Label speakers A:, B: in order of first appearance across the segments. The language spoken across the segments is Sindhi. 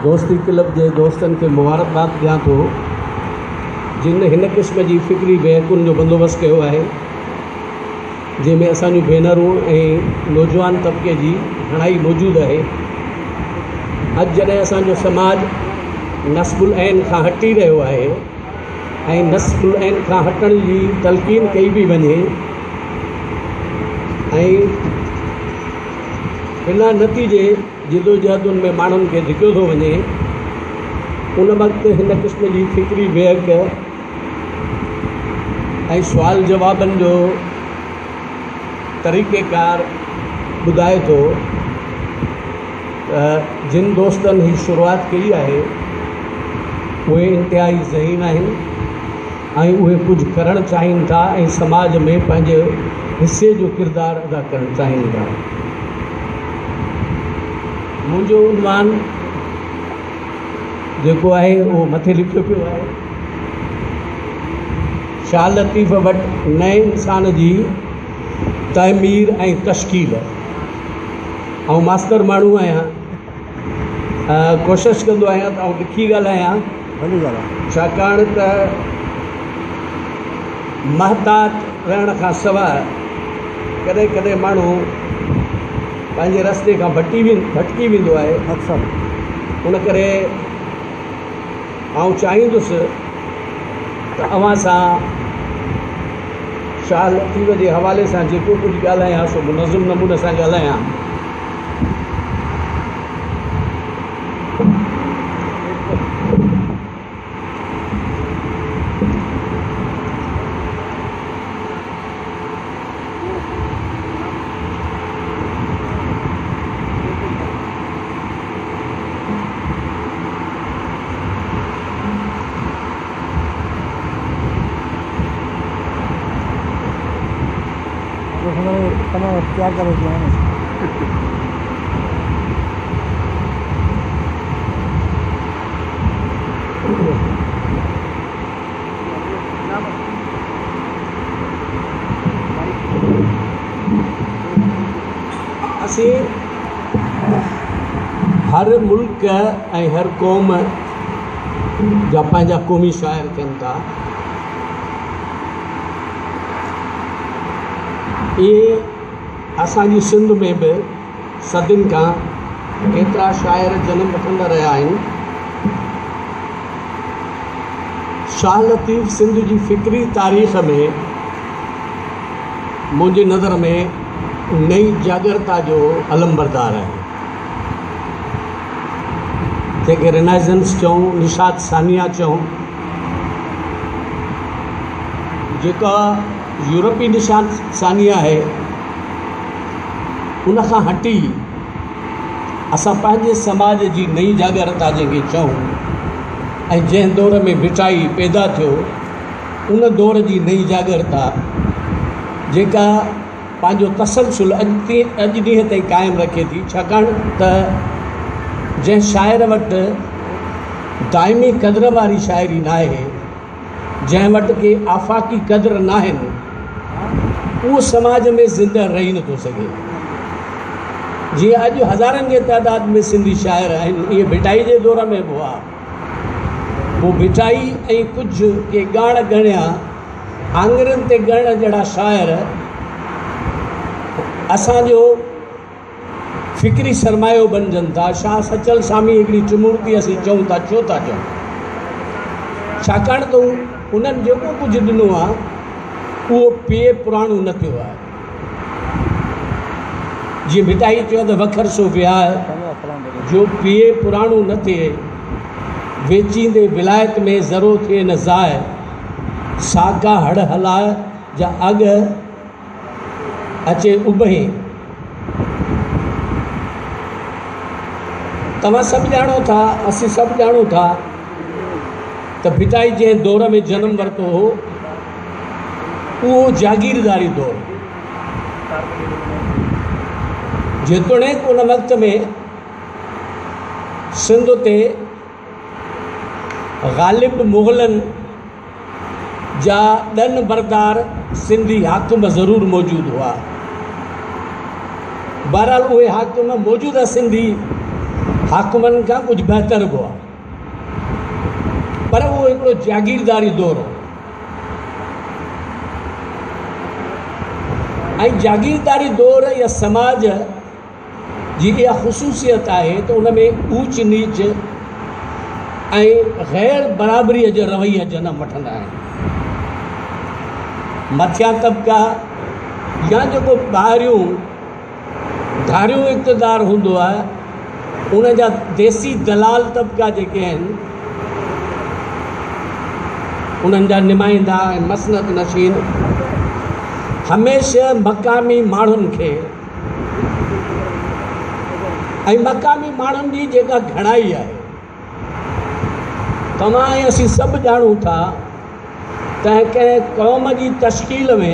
A: دوستي ڪلب جي دوستن کي مبارڪباد ڏيان ٿو جن هن قسم جي فڪري ويهڪن جو بندوبست ڪيو آهي جنهن ۾ اسان جون ڀينرون ۽ نوجوان طبقي جي گهڻائي موجود آهي. اڄ جڏهن اسان جو سماج نصب العين کان هٽي رهيو آهي ۽ نصب العين کان هٽڻ جي تلقين ڪئي پئي وڃي ۽ بنا نتيجي جدوجهدن ۾ ماڻهن کي ڌڪيو ٿو وڃي، ان وقت هن قسم جي فڪري ويهڪ ۽ سوال جوابن جو طريقيڪار ٻڌائي ٿو ته جن دوستن هي شروعات ڪئي آهي، اهي انتهائي ذهين آهن ۽ اهي ڪجهه ڪرڻ چاهين ٿا ۽ سماج ۾ پنهنجي حصي جو ڪردار ادا ڪرڻ چاهين ٿا. منهنجو عنوان جيڪو آهي اهو مٿي لکيو پيو آهي. شاهه لطيف وٽ نئين انسان جي تعمير ۽ تشڪيل. آئون ماستر ماڻهو آهيان. ڪوشش ڪندو آهيان ته آئون لکي ڳالهايان ڇاڪاڻ ته محتاط رهڻ کان سواء ڪڏهن ڪڏهن ماڻهو پنهنجي رستي کان ڀٽڪي ويندو آهي. ان ڪري آئون چاهيندس ته اوهان سان شاهه لطيف جي حوالي سان جيڪو ڪجهه ڳالهايان سو منظم نموني سان ڳالهايان. اسين هر ملڪ ۽ هر قوم جا پنهنجا قومي شاعر ٿين ٿا. ائين اسان جي سنڌ ۾ به صدين کان ڪيترا شاعر جنم وٺندا رهيا آهن. شاهه لطيف سنڌ جي فڪري تاريخ ۾ منهنجي نظر ۾ نئين جاڳرتا جو علمبردار آهي. جنهن کي رينائسنس چئون، نشاط ثانيه چئون، جيڪا يورپي نشاط ثانيه آهي، ان کان هٽي اسان پنهنجي سماج جي نئين جاڳرتا جنهن کي چئون ۽ جنهن دور ۾ ڀٽائي پيدا ٿيو، ان دور جي نئين جاڳرتا جيڪا پنهنجو تسلسل اڄ ڏينهن تائين قائم رکي ٿي، ڇاڪاڻ ته جنهن شاعر وٽ دائمي قدر واري شاعري ناهي، جنهن وٽ ڪي آفاقي قدر ناهن، اهو سماج ۾ زنده رهي نٿو سگهي. جيئن اڄ هزارن جي تعداد ۾ سنڌي شاعر آهن، ايئن ڀٽائي جي دور ۾ به هئا. پوء ڀٽائي ۽ ڪجهه ڪي ڳاڻ ڳڻيا آڱرين تي ڳڻڻ جهڙا شاعر اسان جو فڪري سرمايو بنجن ٿا. شاهه سچل سامي هڪڙي ٽمورتي اسين چئون ٿا، ڇو ٿا چئون؟ ڇاڪاڻ ته انهن جيڪو ڪجهه ڏنو آهي اهو پيء پراڻو نه ٿيو آهي. جيئن ڀٽائي چيو ته وکر سو وهاء، جو پيء پراڻو نه ٿئي، ويچيندي ولايت ۾ ذرو ٿئي نه ضاء، ساڪا هڙ هلاء جا اڳ اچي اڀهين. توهان سڀ ڄاڻو ٿا، اسين سڀ ڄاڻون ٿا ته ڀٽائي جنهن دور ۾ جنم ورتو هو، اهو جاگيرداري دور هو. جيتوڻيڪ ان وقت ۾ سنڌ تي غالب مغلن جا ڏن بردار سنڌي حاڪم ضرور موجود هئا. بهرحال اهي حاڪم موجوده سنڌي حاڪمن کان ڪجهه بهتر به هئا پر اهو هڪڙو جاگيرداري دور هو ۽ جاگيرداري دور يا سماج جي اها خصوصيت آهي ته ان ۾ اوچ نيچ ۽ غير برابريء جا رويا جنم وٺندا آهن. مٿيان طبقا يا جيڪو ٻاهريون ڌاريون اقتدار هوندو آهي ان جا ديسي دلال طبقا جيڪي آهن انهن جا نمائندا ۽ مسند نشين هميشه مقامي ماڻهن کي ۽ مقامي ماڻهن جي جيڪا گهڻائي آهي توهان ۽ اسين سڀ ڄاڻون ٿا ته ڪنهن قوم جي تشڪيل ۾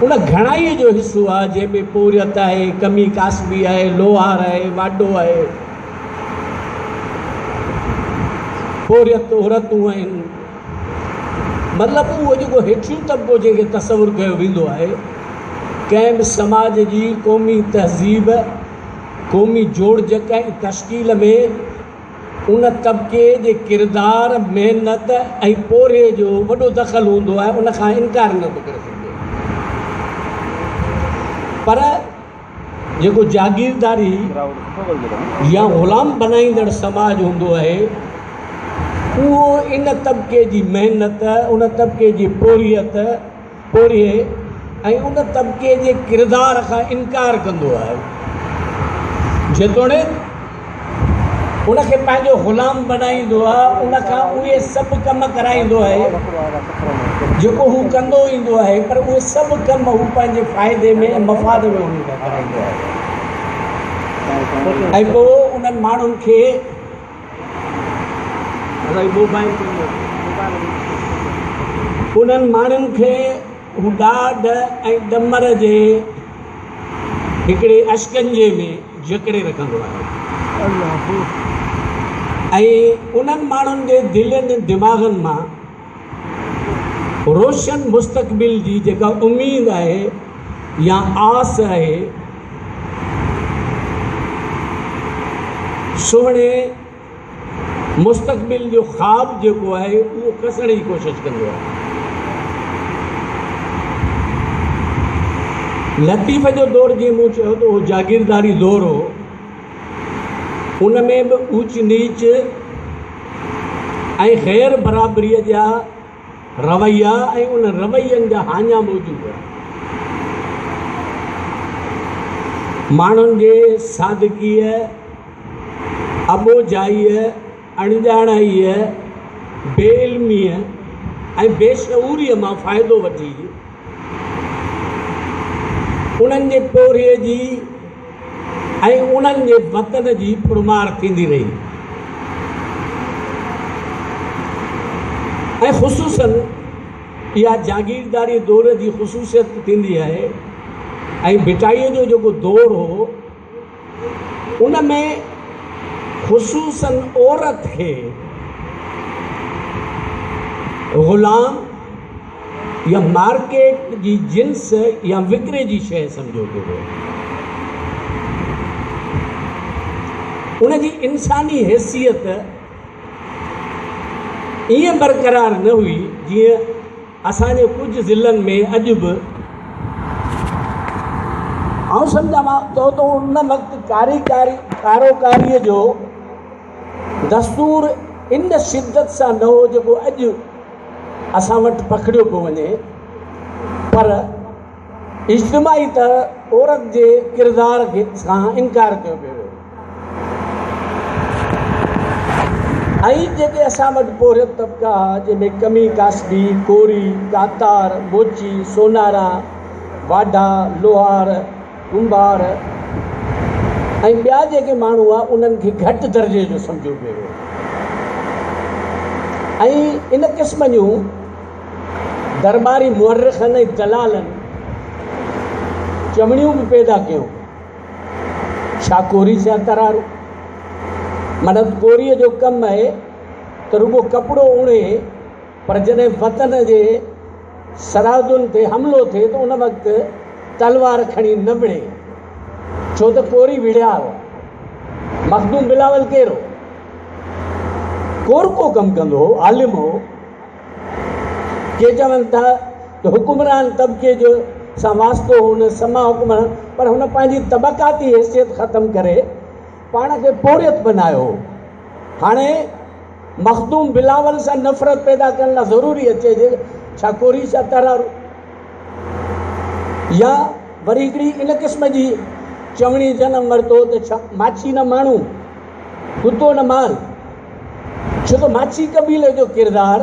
A: ان گهڻائي جو حصو آهي جنهن ۾ پورهيت آهي ڪمي ڪاسبي آهي لوهار آهي واڍو آهي پورهيت عورتون آهن مطلب اهو جيڪو هيٺيون طبقو جنهن کي تصور ڪيو ويندو آهي، ڪنهن به سماج جي قومي تهذيب، قومي جوڙجڪ ۽ تشڪيل ۾ ان طبقي جي ڪردار، محنت ۽ پورهيي جو وڏو دخل هوندو آهي، ان کان انڪار نه ٿو ڪري سگهجي. پر جيڪو جاگيرداري يا غلام بنائيندڙ سماج هوندو آهي اهو ان طبقي جي محنت، ان طبقي جي پورهيت، پورهيي ۽ ان طبقي جي ڪردار کان انڪار ڪندو آهي. جيتوڻيڪ ان کي پنهنجو غلام بنائيندو آهي، ان کان اهي سڀ ڪم ڪرائيندو آهي، جيڪو هو ڪندو ايندو آهي، پر اهي سڀ ڪم هو پنهنجي فائدي ۾ ۽ مفاد ۾ انهن کان ڪرائيندو آهي ۽ پوء انهن ماڻهن کي انهن ماڻهن کي هو ڏاڍ ۽ ڏمر جي هڪڙي اشڪنجي ۾ جڪڙي رکندو آهي ۽ انهن ماڻهن جي دلين ۽ دماغن مان روشن مستقبل جي جيڪا اميد آهي يا آس آهي، سهڻي مستقبل جو خواب جيڪو آهي اهو کسڻ جي ڪوشش ڪندو آهي. لطيف جو دور جيئن مون چيو ته اهو جاگيرداري دور هو، ان ۾ به اوچ نيچ ۽ غير برابريء جا رويا ۽ ان روين جا هاڃا موجود هئا. ماڻهن جي سادگيء، اٻوجهائيء، اڻڄاڻائيء، بي علميء ۽ بي شعوريء مان فائدو وٺي انهن جي پورهيي جي ۽ انهن جي وطن جي ڦرمار ٿيندي رهي ۽ خصوصاً اها جاگيرداري دور جي خصوصيت ٿيندي آهي ۽ ڀٽائيء جو جيڪو دور هو ان ۾ خصوصاً عورت کي غلام يا مارڪيٽ جي جنس يا وڪري جي شيء سمجهيو پيو ويو. ان جي انساني حيثيت ائين برقرار نه هئي جيئن اسان جي ڪجهه ضلعن ۾ اڄ به آئون سمجهان ٿو ته ان وقت ڪاري ڪاري ڪاروڪاريء جو دستور ان شدت سان نه هو جيڪو اڄ اسان وٽ پکڙيو پيو وڃي پر اجتماعي طرح عورت جي ڪردار کي سان انڪار ڪيو پيو ويو ۽ جيڪي اسان وٽ پورهيت طبقا ها جنهن ۾ ڪمي ڪاسبي، ڪوري، ڪاتار، موچي، سونارا، واڍا، لوهار، ڪنڀار ۽ ٻيا جيڪي ماڻهو هئا انهن کي گهٽ درجي جو سمجهيو پيو ويو ۽ ان قسم جون درٻاري مؤرخن ۽ دلالن چوڻيون به پيدا ڪيون، ڇا ڪوري ڇا ترارو. معنيٰ ڪوريء جو ڪم آهي ته رڳو ڪپڙو اڻي، پر جڏهن وطن جي سرحدن تي حملو ٿئي ته ان وقت تلوار کڻي نه وڙهي، ڇو ته ڪوري وڙهيا هئا. مخدوم بلاول ڪير هو؟ ڪورڪو ڪم ڪندو هو، عالم هو. ڪي چون ٿا ته حڪمران طبقي جو سان واسطو هو هن سما حڪمران پر هن پنهنجي طبقاتي حيثيت ختم ڪري پاڻ کي پورهيت بنايو هو. هاڻي مخدوم بلاول سان نفرت پيدا ڪرڻ لاء ضروري اچي ڇا ڪوري ڇا ترارو يا وري هڪڙي ان قسم جي چوڻي جنم ورتو ته ڇا ماڇي نه ماڻهو ڪتو نه مال ڇو ته ماڇي قبيلي جو ڪردار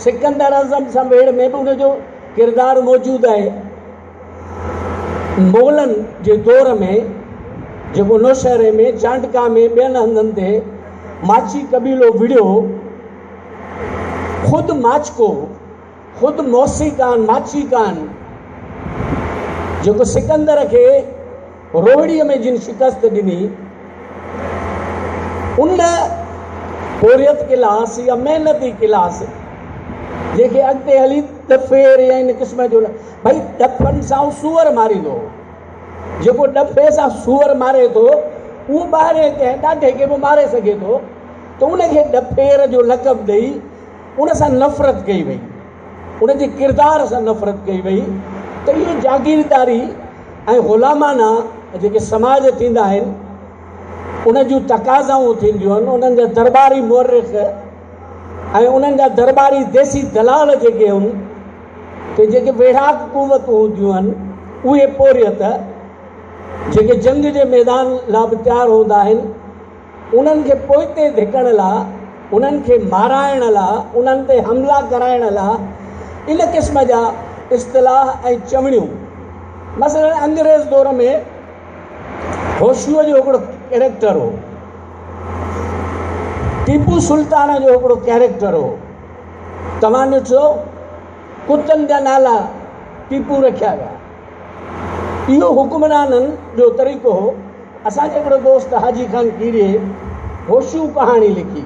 A: سڪندر اعظم سان ويڙهه ۾ به ان جو ڪردار موجود آهي. مغلن جي دور ۾ جيڪو نوشهري ۾ چانڊڪا ۾ ٻين هنڌن تي ماڇي قبيلو وڙهيو، خود ماڇڪو، خود موسيقان ماڇيڪان جيڪو سڪندر کي روهڙيء ۾ جن شڪست ڏني، ان پورهيت ڪلاس يا محنتي ڪلاس جنهن کي اڳتي هلي ڏڦير يا ان قسم جو ڀئي ڏڦن سان سوئر ماريندو هو. جيڪو ڏڦي سان سوئر ماري ٿو، اهو ٻاهرين ڪنهن ڏاڍي کي به ماري سگهي ٿو ته ان کي ڏڦير جو لقب ڏئي ان سان نفرت ڪئي وئي. ان جي ڪردار سان نفرت ڪئي وئي ته اهو جاگيرداري ۽ غلامانه جيڪي سماج ٿيندا آهن ان جون تقاضائون ٿينديون آهن انهن جا درٻاري مورخ ۽ انهن جا درٻاري ديسي دلال جيڪي آهن ته جيڪي ويڙهاڪ قوتون هونديون آهن اهي پورهيت جيڪي جنگ جي ميدان لاء به تيار هوندا آهن انهن کي پوئتي ڌڪڻ لا، انهن کي مارائڻ لا، انهن تي حملا ڪرائڻ لا ان قسم جا اصطلاح ۽ چوڻيون مثلاً انگريز دور ۾ هوشوء جو هڪڙو ڪئريڪٽر هو، ٽيپو سلطان جو هڪڙو ڪئريڪٽر هو، توهان ڏٺو ڪتن جا نالا ٽيپو رکيا ويا. اهو حڪمرانن جو طريقو هو. اسان جي هڪڙو دوست حاجي خان کيري هوشو ڪهاڻي لکي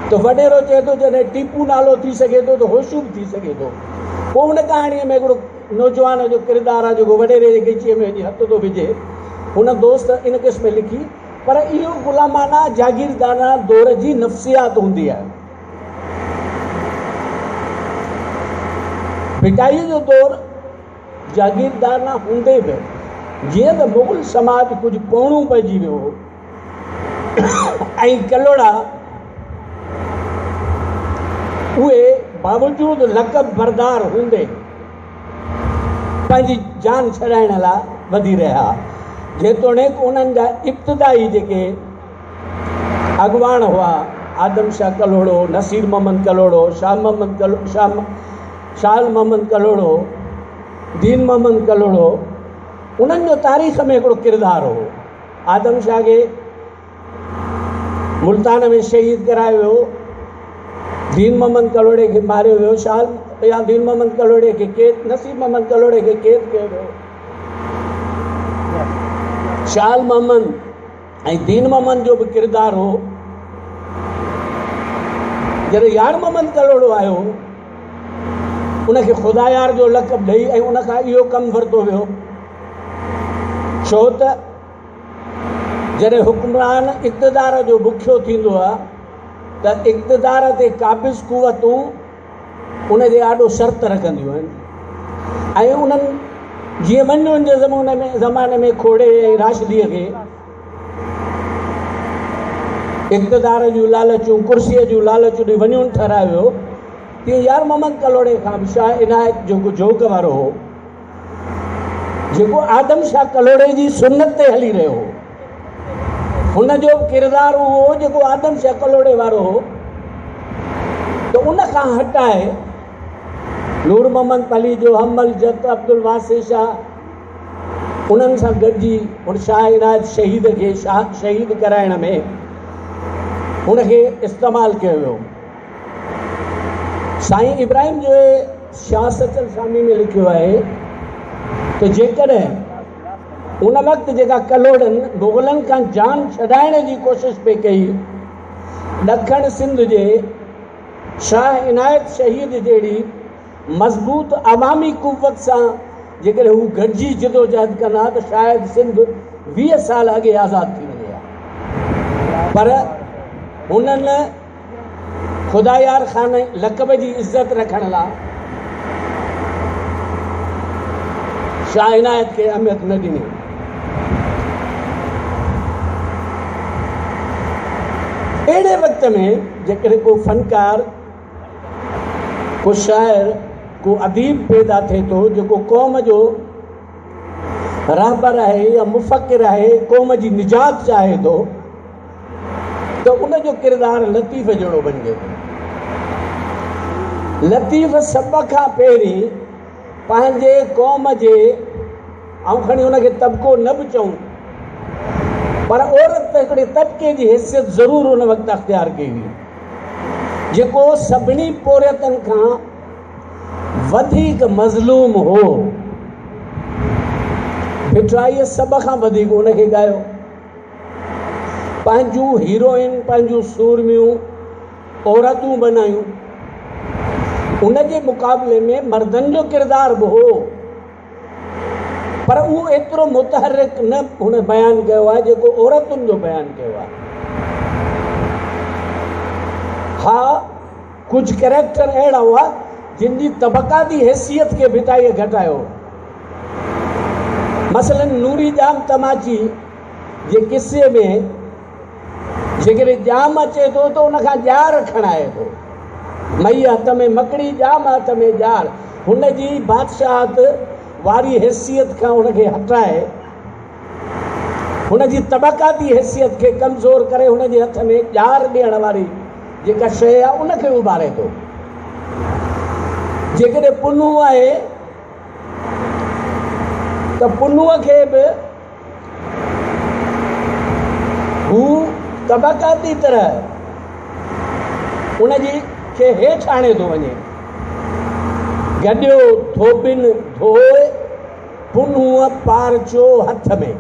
A: ته وڏيرو چئي ٿو جڏهن ٽيپو نالو ٿي سگهي ٿو ته هوشو به ٿي سگهي ٿو. پوء ان ڪهاڻيء ۾ هڪڙو نوجوان جو ڪردار آهي جيڪو وڏيري جي ڳچيء ۾ وڃي هٿ ٿو وجهي. هن دوست ان قسم لکي پر اهو غلامانه جاگيردارانه دور جي نفسيات هوندي آهي. ڀٽائيء جو دور جاگيردارنه هوندي به جيئن ته مغل سماج ڪجهه پوڻو پئجي ويو هو ۽ ڪلهوڙا اهي باوجود لقب بردار هوندي پنهنجي جان ڇڏائڻ لاء وڌي رهيا جيتوڻيڪ انهن جا ابتدائي جيڪي اڳواڻ هئا آدم شاهه ڪلهوڙو، نصير محمد ڪلهوڙو، شاهه محمد شاهه شاهل محمد ڪلهوڙو، دين محمد ڪلهوڙو، انهن جو تاريخ ۾ هڪڙو ڪردار هو. آدم شاهه کي ملتان ۾ شهيد ڪرايو ويو، دين محمد ڪلهوڙي کي ماريو ويو، شاهل يا دين محمد ڪلهوڙي کي قيد، نصير محمد ڪلهوڙي کي قيد ڪيو ويو. شاهل محمد ۽ دين محمد جو به ڪردار هو. جڏهن يار محمد ڪلهوڙو آيو، ان کي خدا يار جو لقب ڏئي ۽ ان کان اهو ڪم ورتو ويو، ڇو ته جڏهن حڪمران اقتدار جو بکيو ٿيندو آهي ته اقتدار تي قابض قوتون ان جي آڏو شرط رکنديون آهن ۽ انهن جيئن منجهن جي زماني ۾ زماني ۾ کوڙي ۽ راشديء کي اقتدار جون لالچون ڪرسيء جون لالچون ڏئي وڃون ٺهرايو ويو تيئن يار محمد ڪلهوڙي کان به شاهه عنايت جيڪو جوڳ وارو هو جيڪو آدم شاهه ڪلهوڙي جي سنت تي هلي رهيو هو. هن جو به ڪردار اهو هو جيڪو آدم شاهه ڪلهوڙي وارو هو ته ان کان هٽائي نور محمد پليجو، حمل جت، عبدالواسع شاهه انهن سان گڏجي هن شاهه عنايت شهيد کي شهيد ڪرائڻ ۾ هن کي استعمال ڪيو ويو. سائين ابراهيم جويي شاهه سچل سامي ۾ لکيو آهي ته جيڪڏهن ان وقت جيڪا ڪلهوڙن مغلن کان جان ڇڏائڻ جي ڪوشش پئي ڪئي، ڏکڻ سنڌ جي شاهه عنايت شهيد جهڙي مضبوط عوامي قوت سان جيڪڏهن هو گڏجي جدوجهد ڪن ها ته شايد سنڌ 20 سال اڳي آزاد ٿي وڃي ها. پر هنن خدا يار خان لقب جي عزت رکڻ لاء شاهه عنايت کي اهميت نه ڏني. اهڙي وقت ۾ جيڪڏهن ڪو فنڪار، ڪو شاعر، ڪو اديب پيدا ٿئي ٿو جيڪو قوم جو رهبر آهي يا مفڪر آهي، قوم جي نجات چاهي ٿو ته ان جو ڪردار لطيف جهڙو بنجي ٿو. لطيف سڀ کان پهرين پنهنجي قوم جي، آئون کڻي ان کي طبقو نه به چئون پر عورت ته هڪڙي طبقي جي حيثيت ضرور ان وقت اختيار ڪئي هئي، جيڪو سڀني پورهيتن کان وڌيڪ مظلوم هو. ڀٽائيء سڀ کان وڌيڪ ان کي ڳايو. پنهنجون هيروئن، پنهنجون سورميون عورتون بنايون. ان جي مقابلي ۾ مردن جو ڪردار به هو، پر اهو ايترو متحرڪ نه هن بيان ڪيو آهي جيڪو عورتن جو بيان ڪيو آهي. ها، ڪجهه ڪريڪٽر اهڙا هئا جن جي طبقاتي حيثيت کي ڀٽائيء گهٽايو هو. مثلاً نوري ڄام تماچي جي قصي ۾ جيڪڏهن ڄام اچي ٿو ته ان کان ڄار کڻائي ٿو. مئي هٿ ۾ مڪڙي، ڄام هٿ ۾ ڄار. هن جي بادشاهت واري حيثيت کان هن کي هٽائي، هن جي طبقاتي حيثيت کي ڪمزور ڪري هن جي هٿ ۾ ڄار ڏيڻ واري جيڪا شيء آهي ان کي اڀاري ٿو. جيڪڏهن پنهون آهي ته پنهونء کي به هو طبقاتي طرح ان جي کي هيٺ آڻي ٿو وڃي. گڏيو ڌوٻين ڌوء، پنهونء پارچو هٿ ۾.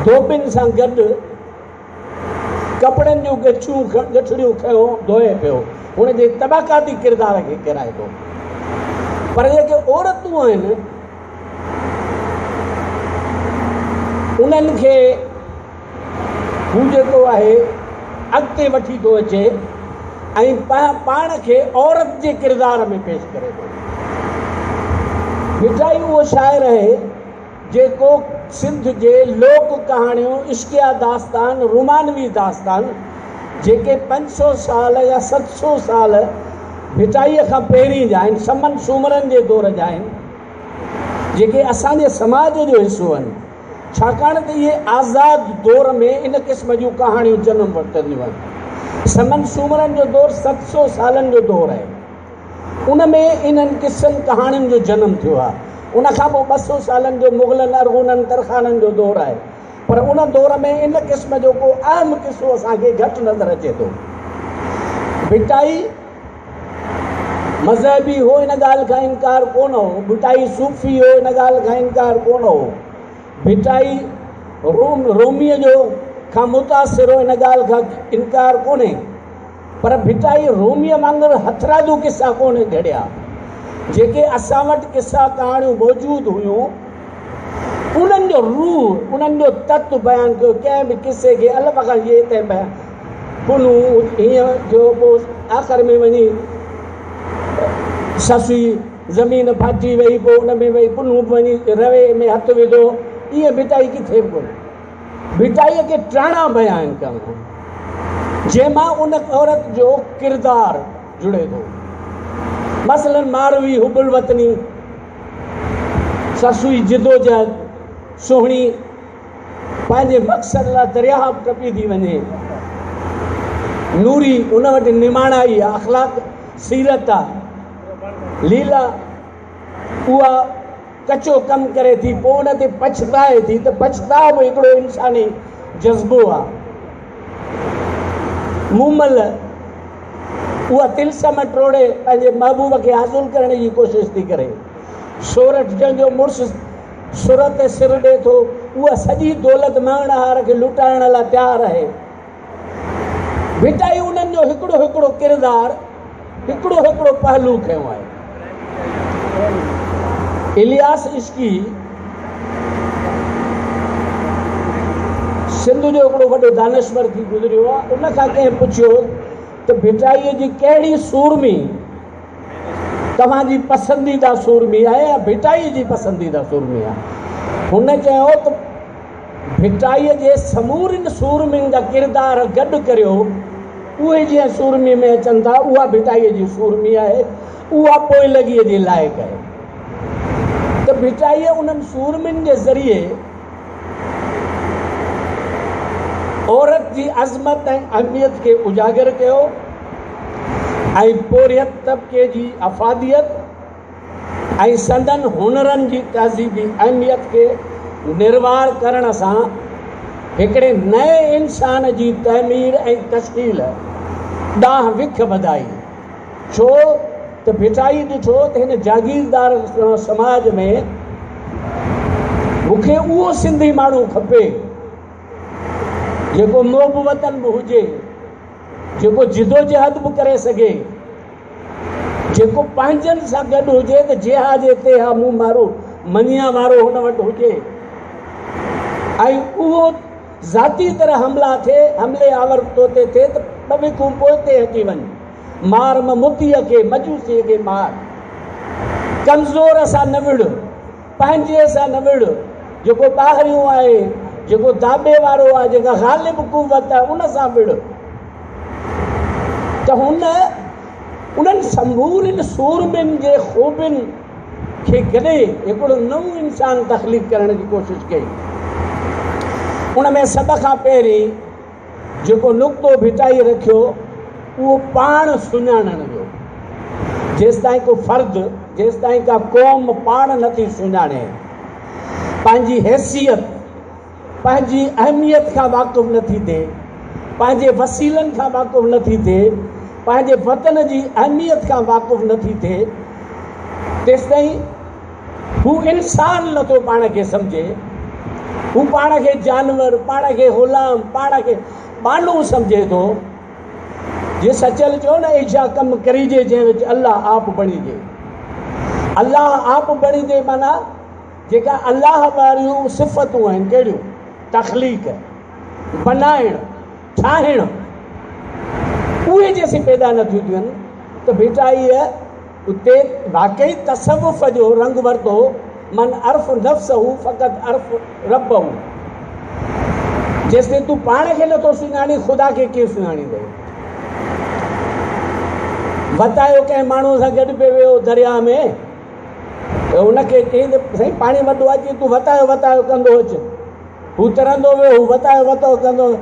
A: ڌوٻين سان گڏ ڪپڙن جون ڳٺيون ڳٺڙيون کنيو ڌوئي پيو. هن جي طبقاتي ڪردار کي ڪيرائي ٿو. پر جيڪي عورتون آهن انهن کي هو جيڪو آهي اڳتي وٺي ٿو اچي ۽ پاڻ کي عورت جي ڪردار ۾ پيش ڪري ٿو. ڀٽائي اهو شاعر آهي جيڪو سنڌ جي لوڪ ڪهاڻيون، عشقيه داستان، رومانوي داستان جيڪي 500 سال يا 700 سال ڀٽائيء کان پهرين جا آهن، سمن سومرن جي دور جا آهن، جيڪي اسان جي سماج جو حصو آهن، ڇاڪاڻ ته اهي آزاد دور ۾ ان قسم جون ڪهاڻيون جنم وٺنديون آهن. سمن سومرن جو دور 700 سالن جو دور آهي. ان ۾ انهن قصن ڪهاڻين جو جنم ٿيو آهي. ان کان پوء 200 سالن جو مغلن، ارغونن، ترخانن جو دور آهي. پر ان دور ۾ ان قسم جو ڪو اهم قصو اسان کي گهٽ نظر اچي ٿو. ڀٽائي مذهبي هو ان ڳالهه کان انڪار ڪونه هو. ڀٽائي صوفي هو ان ڳالهه کان انڪار ڪونه هو. ڀٽائي روم روميء جو کان متاثر هو ان ڳالهه کان انڪار ڪونهي. پر ڀٽائي روميء وانگر هٿرادو قصا ڪونه گهڙيا. جيڪي اسان وٽ قصا ڪهاڻيون موجود هيون، انهن جو روح، انهن جو تت بيان ڪيو. ڪنهن به قصي کي الف کان يي تائين بيان پنهون هيئن ٿيو، پوء آخر ۾ وڃي سسئي زمين ڦاٽي وئي، پوء ان ۾ وئي پنهون به وڃي روي ۾ هٿ وڌو، ائين ڀٽائي ڪٿي به ڪونه. ڀٽائيء کي ٽاڻا بيان ڪرڻ جنهن مان ان عورت جو ڪردار جڙي ٿو. مثلاً ماروي حب الوطني، سسئي جدوجهد، سهڻي پنهنجي مقصد لاء درياهه به ٽپي ٿي وڃي، نوري ان وٽ نماڻائي آ، اخلاق سيرت آ، ليلا اها ڪچو ڪم ڪري ٿي پوء ان تي پڇتائي ٿي ته پڇتاء به هڪڙو انساني جذبو آ. مومل اها طلسم ٽوڙي پنهنجي محبوب کي حاصل ڪرڻ جي ڪوشش ٿي ڪري. سورٺ جنهن جو مڙس سر تي سر ڏي ٿو اها سڄي دولت مڱڻهار کي لٽائڻ لاء تيار آهي. ڀٽائي انهن جو هڪڙو هڪڙو ڪردار، هڪڙو هڪڙو پهلو کنيو آهي. الياس عشقي سنڌ جو هڪڙو وڏو دانشور ٿي گذريو آهي، ان کان ڪنهن پڇيو ته ڀٽائيء جي ڪهڙي سورمي توهان جي پسنديده سورمي آهي يا ڀٽائيء جي پسنديده سورمي آهي؟ هن چيو ته ڀٽائيء جي سمورين سورمين جا ڪردار گڏ ڪريو، اهي جنهن سورميء ۾ اچن ٿا، اها ڀٽائيء جي سورمي آهي، اها پوئلڳيء جي لائق آهي. ته ڀٽائيء انهن سورمين جي ذريعي عورت جي عظمت ۽ اهميت کي اجاگر ڪيو ۽ پورهيت طبقي جي افاديت ۽ سندن هنرن جي تهذيبي اهميت کي نروار ڪرڻ سان هڪڙي نئين انسان جي تعمير ۽ تشڪيل ڏانهن وک وڌائي. ڇو ته ڀٽائي ڏٺو ته هن جاگيردار سماج ۾ مون کي اهو سنڌي ماڻهو کپي جيڪو محب وطن به هجي، جيڪو جدوجهد به ڪري سگهي، جيڪو پنهنجن سان گڏ هجي ته جيها جي تيها مون مارو مڃيان وارو هن وٽ هجي ۽ اهو ذاتي طرح حملا ٿئي، حملي آور تو تي ٿئي ته ٻه وکون پوئتي هٽي وڃ. مار م مطيع کي، مجوسيء کي مار. ڪمزور سان نه وڙهه، پنهنجي سان نه وڙهه، جيڪو ٻاهريون آهي، جيڪو داٻي وارو آهي، جيڪا غالب قوت آهي، ان سان وڙهه. ته هن انهن سمورين سورمين جي خوبين کي گڏي هڪڙو نئون انسان تخليق ڪرڻ جي ڪوشش ڪئي. ان ۾ سڀ کان پهرين جيڪو نقطو ڀٽائي رکيو اهو پاڻ سڃاڻڻ جو. جيستائين ڪو فرد، جيستائين ڪا قوم پاڻ نٿي سڃاڻي، پنهنجي حيثيت، پنهنجي اهميت کان واقف نٿي ٿئي، پنهنجي وسيلن کان واقف نٿي ٿئي، پنهنجي وطن جي اهميت کان واقف نٿي ٿئي، تيستائين هو انسان نٿو پاڻ کي سمجهي، هو پاڻ کي جانور، پاڻ کي غلام، پاڻ کي ٻانهو سمجهي ٿو. جي سچل چيو نه ايجا ڪم ڪريجي جنهن وچ الله آپ بڻيجي. الله آپ بڻيجي معنيٰ جيڪا الله واريون صفتون آهن ڪهڙيون؟ تخليق، بنائڻ، ٺاهڻ، اهي جيسين پيدا نه ٿيون ٿين ته ڀٽائيء اتي واقعي تصوف جو رنگ ورتو، من عرف نفسه فقد عرف ربه، جيستائين تون پاڻ کي نٿو سڃاڻين خدا کي ڪيئن سڃاڻيندين؟ وتايو ڪنهن ماڻهوء سان گڏ پئي ويو درياهه ۾، ته هن کي چيائين ته سائين پاڻي وڏو آهي، چيائين تون وتايو وتايو ڪندو اچ. هو ترندو ويو، هو وتايو وتايو ڪندو ويو.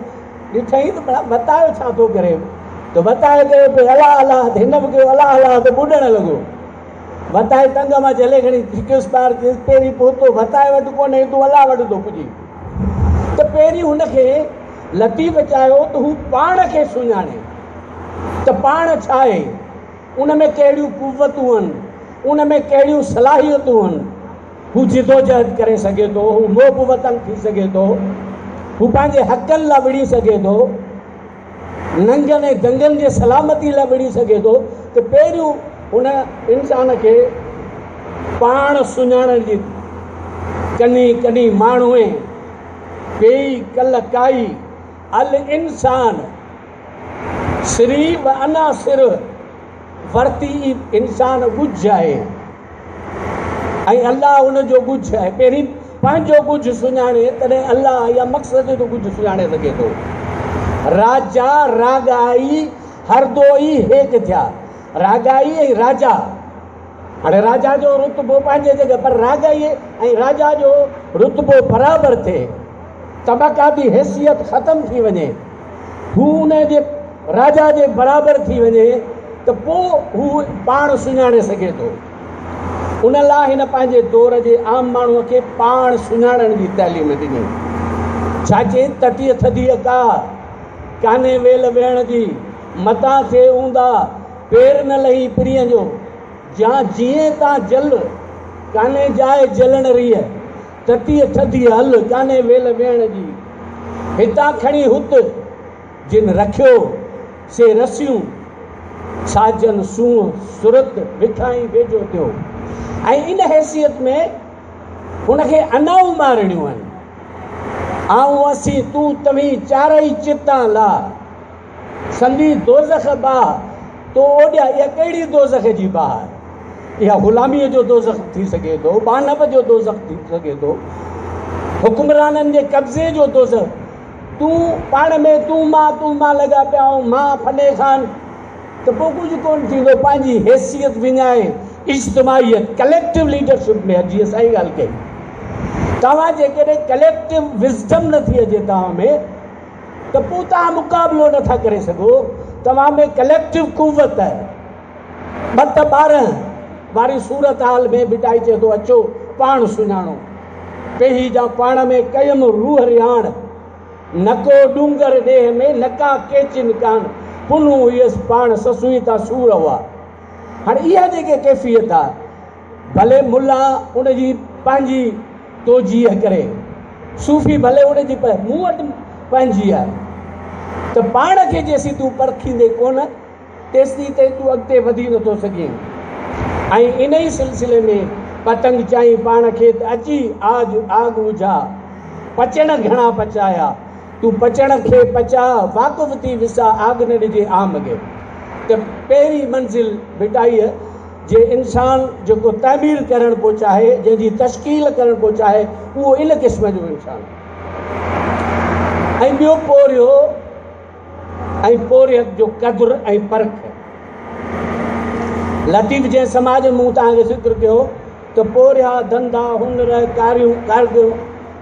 A: ڏٺائين ته ڀلا وتايو ڇا ٿو ڪري؟ ته وتايو چيو پئي الله الله ته هن به ڪيو الله الله ته ٻڏڻ لڳو. وتائي ٽنگ مان جهلي کڻي ڇڪيس ٻاهر، چيس پهرين پهتو وتائي وٽ ڪونهي، تون الله وٽ ٿو پڄين. ته پهرين هن کي لطيف چاهيو ته هو پاڻ کي سڃاڻي ته پاڻ ڇا آهي؟ ان ۾ ڪهڙيون قوتون آهن، ان ۾ ڪهڙيون صلاحيتون آهن، هو جدوجهد ڪري سگهي ٿو، هو محب وطن ٿي سگهي ٿو، هو پنهنجي حقن لاء وڙهي سگهي ٿو، ننگن ۽ دنگن جي سلامتي لاء وڙهي سگهي ٿو ته پهريون هن انسان کي پاڻ سڃاڻڻ جي ڪني ڪني ماڻهوء پيئي ڪل ڪائي الانسان سري و انا سر ورتي ئي انسان ڳجهه آهي ۽ الله ان جو ڳجهه آهي. پهرين پنهنجو ڳجهه سڃاڻي تڏهن الله يا مقصد جو ڳجهه سڃاڻي سگهي ٿو. راجا راڳائي هردوئي هيڪ ٿيا. راڳائي ۽ راجا، هاڻي راجا جو رتبو پنهنجي جڳهه پر راڳائي ۽ راجا جو رتبو برابر ٿئي، طبقاتي حيثيت ختم ٿي وڃي. هو ان جي راجا جي برابر ٿي وڃي ته پوء هو پاڻ سڃاڻي سگهي ٿو. ان لاء هن پنهنجي دور جي عام ماڻهوء کي پاڻ سڃاڻڻ جي تعليم ڏني. ڇا چئي، تتيء ٿڌيء ڪا، ڪانهي ويل ويهڻ جي، متان ٿئي اونداهه، پير نه لهي پرينء جو، جان جيئين تان جل، ڪانهي جاء جلڻ ريء. تتيء ٿڌيء هل، ڪانهي ويل ويهڻ جي. هتان کڻي هت، جن رکيو، سي رسيون. ساجن سونهن سرت، وکائين ويجهو ٿيو. ۽ ان حيثيت ۾ هن کي انائون مارڻيون آهن. آئون، اسين، تون، توهين، چارئي چتان لا. سندي دوزخ باهه، تو اوڏيا، اها ڪهڙي دوزخ جي باهه آهي؟ اها غلاميء جو دوزخ ٿي سگهي ٿو، ٻانهپ جو دوزخ ٿي سگهي ٿو، حڪمرانن جي قبضي جو دوزخ. تون پاڻ ۾ تون مان تون مان لڳا پيا آهيون، مان فني خان، ته پوء ڪجهه ڪونه ٿيندو. پنهنجي حيثيت وڃائي اجتماعيت، ڪليڪٽو ليڊرشپ ۾ اچ، جيئن سائين ڳالهه ڪئي. توهان جيڪڏهن ڪليڪٽو وزڊم نه ٿي اچي توهان ۾ ته پوء توهان مقابلو نه ٿا ڪري سگهو. توهان ۾ ڪليڪٽو قوت ٻه ته 12 واري صورتحال ۾ ڀٽائي چئي ٿو اچو پاڻ سڃاڻو. پيهي جا پاڻ ۾ ڪيم روح رهاڻ، نڪو ڏونگر ڏيهه ۾ نڪا ڪيچين ڪاڻ، پنهون هيس پاڻ سسئي تان سور هئا. هاڻي اها جيڪي ڪيفيت آ، ڀلي ملا ان جي پنهنجي توجيهه ڪري، صوفي ڀلي ان جي پر مون وٽ پنهنجي آهي ته پاڻ کي جيسين تون پرکيندين ڪونه، تيستائين تون اڳتي وڌي نٿو سگهين ۽ انهي سلسلي ۾ پتنگ چائين پاڻ کي ته اچي آج آگ اجها، پچڻ گهڻا پچايا، تون پچڻ کي پچاء، واقف ٿي وساء آگ نه ڏجي عام کي. ته پهرين منزل ڀٽائيء جي انسان جيڪو تعمير ڪرڻ پيو چاهي، جنهن جي تشڪيل ڪرڻ پيو چاهي، اهو ان قسم جو انسان آهي ۽ ٻيو پورهيو ۽ پورهيت جو قدر ۽ پرک. لطيف جنهن سماج مون توهان کي ذڪر ڪيو ته پورهيا، ڌنڌا، هنر، ڪاريون،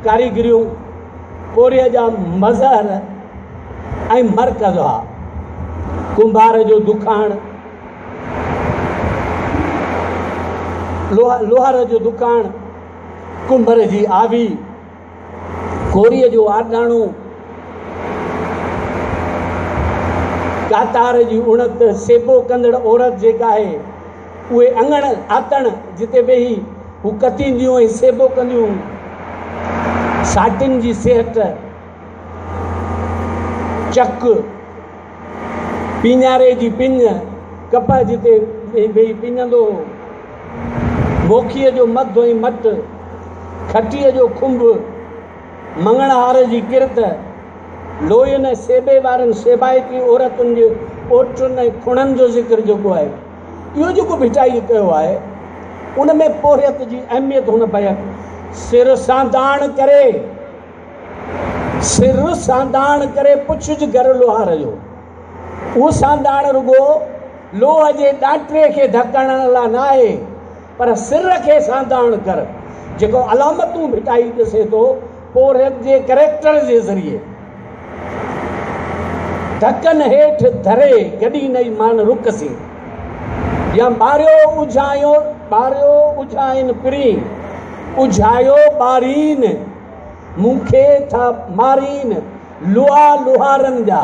A: ڪاريگريون پورهيي جا مظهر ۽ مرڪز هئا. ڪنڀار جو دکاڻ، لوهار جو دکاڻ، ڪنڀر جي آوي، ڪوريء جو آڏاڻو، ڪاتار جي اڻت، سيبو ڪندڙ عورت جيڪا آهي، اهي اڱڻ، آتڻ، جتي ويهي هو ڪتينديون ۽ سيبو ڪنديون هيون. ساٽين جي سيهٽ، چڪ، پيڃاري جي پڃ، ڪپهه جتي ويهي پڃندو هو. موکيء جو مڌ ۽ مٽ، کٽيء جو کنڀ، مڱڻهار جي ڪرت، لوئين ۽ سيبي وارن سيبائتي عورتن جي اوٽن ۽ کڻن جو ذڪر جيڪو آهي، اهو جيڪو ڀٽائيء ڪيو آهي، ان ۾ پورهيت جي اهميت هن بيحد سر سانداڻ ڪري، سر سانداڻ ڪري پڇج گهر لوهار جو. اهو سانداڻ رڳو لوهه جي ڏانٽري کي ڌڪ هڻڻ لاء نه آهي، پر سر کي سانداڻ ڪر، جيڪو علامتون ڀٽائي ڏسي ٿو پورهيت جي ڪريڪٽر جي ذريعي. ڌڪن هيٺ ڌري گڏي نئي مان رڪ سين، يا ٻاريو اجهايو ٻاريو اجهائين پرين، اجهايو ٻارين مون کي ٿا مارين. لوها لوهارن جا.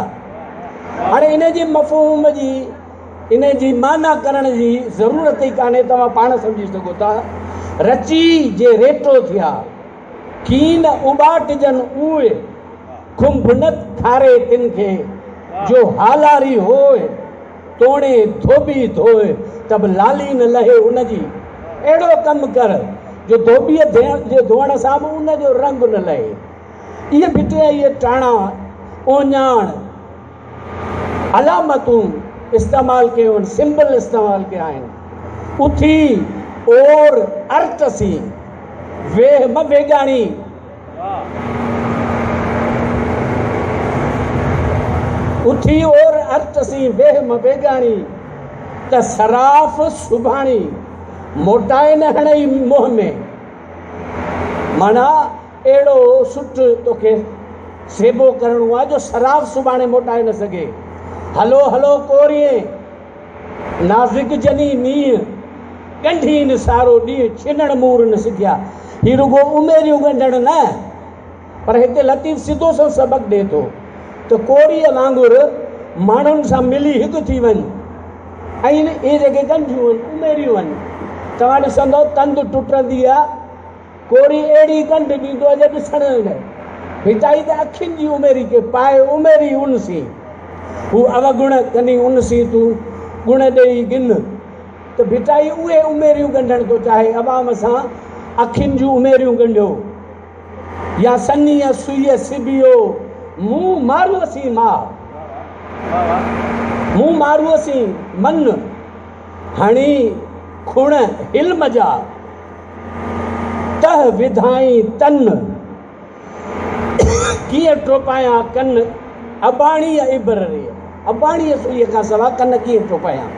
A: هاڻي ان جي مفهوم جي ان جي معنيٰ ڪرڻ جي ضرورت ئي ڪانهي توهان پاڻ سمجهي سگهو ٿا. رچي جي ريٽو ٿيا، ڪين اٻاٽجن اوء، کنڀ نه کاري تن کي، جو هالاري هوء، توڻي ڌوٻي ڌوء، ته به لالي نه لهي ان جي. اهڙو ڪم ڪر، جو ڌوٻيء جي ڌوئڻ سان به ان جو رنگ نه لهي. اهي ڀٽي ۽ اهي ٽاڻا، اهڃاڻ، علامتون استعمال ڪيون آهن، Symbol استعمال ڪيا آهن. اٿي اور ارٽ سين، ويهه م ويڳاڻي. اٿي اور ارٽ سين، ويهه م ويڳاڻي، ته صراف سڀاڻي، موٽائي نه هڻئي منهن ۾. معنيٰ اهڙو سٽ توکي سيبو ڪرڻو آهي جو صراف سڀاڻي موٽائي نه سگهي. هلو هلو ڪوريين، نازڪ جني نينهن، ڳنڍين سارو ڏينهن، ڇنڻ مور نه سکيا. هي رڳو اميريون ڳنڍڻ نه، پر هتي لطيف سڌو سنئون سبق ڏئي ٿو ته ڪوريء وانگر ماڻهن سان ملي هڪ ٿي وڃ ۽ اهي جيڪي ڳنڍيون آهن، اميريون آهن، توهان ڏسندؤ تند ٽٽندي آهي، ڪوري اهڙي ڳنڍ ڏيندو آهي جو ڏسڻ ئي نه. ڀٽائي ته اکين جي اميري کي پائي اميري ان سين. هو اوگڻ ڪني ان سين تون ڳڻ ڏيئي ڳن. ته ڀٽائي اهي اميريون ڳنڍڻ ٿو چاهي عوام سان اکين جون اميريون ڳنڍيو. يا سنيء سوئيء سبيو، مون ماروء سين ماء، مون ماروء سين من، هڻي کڻ حلم جا، تهه وڌائين تن. ڪيئن ٽوپايان ڪن اباڻيء ابر ري، اباڻيء سوئيء کان سوا ڪن ڪيئن ٽوپايان.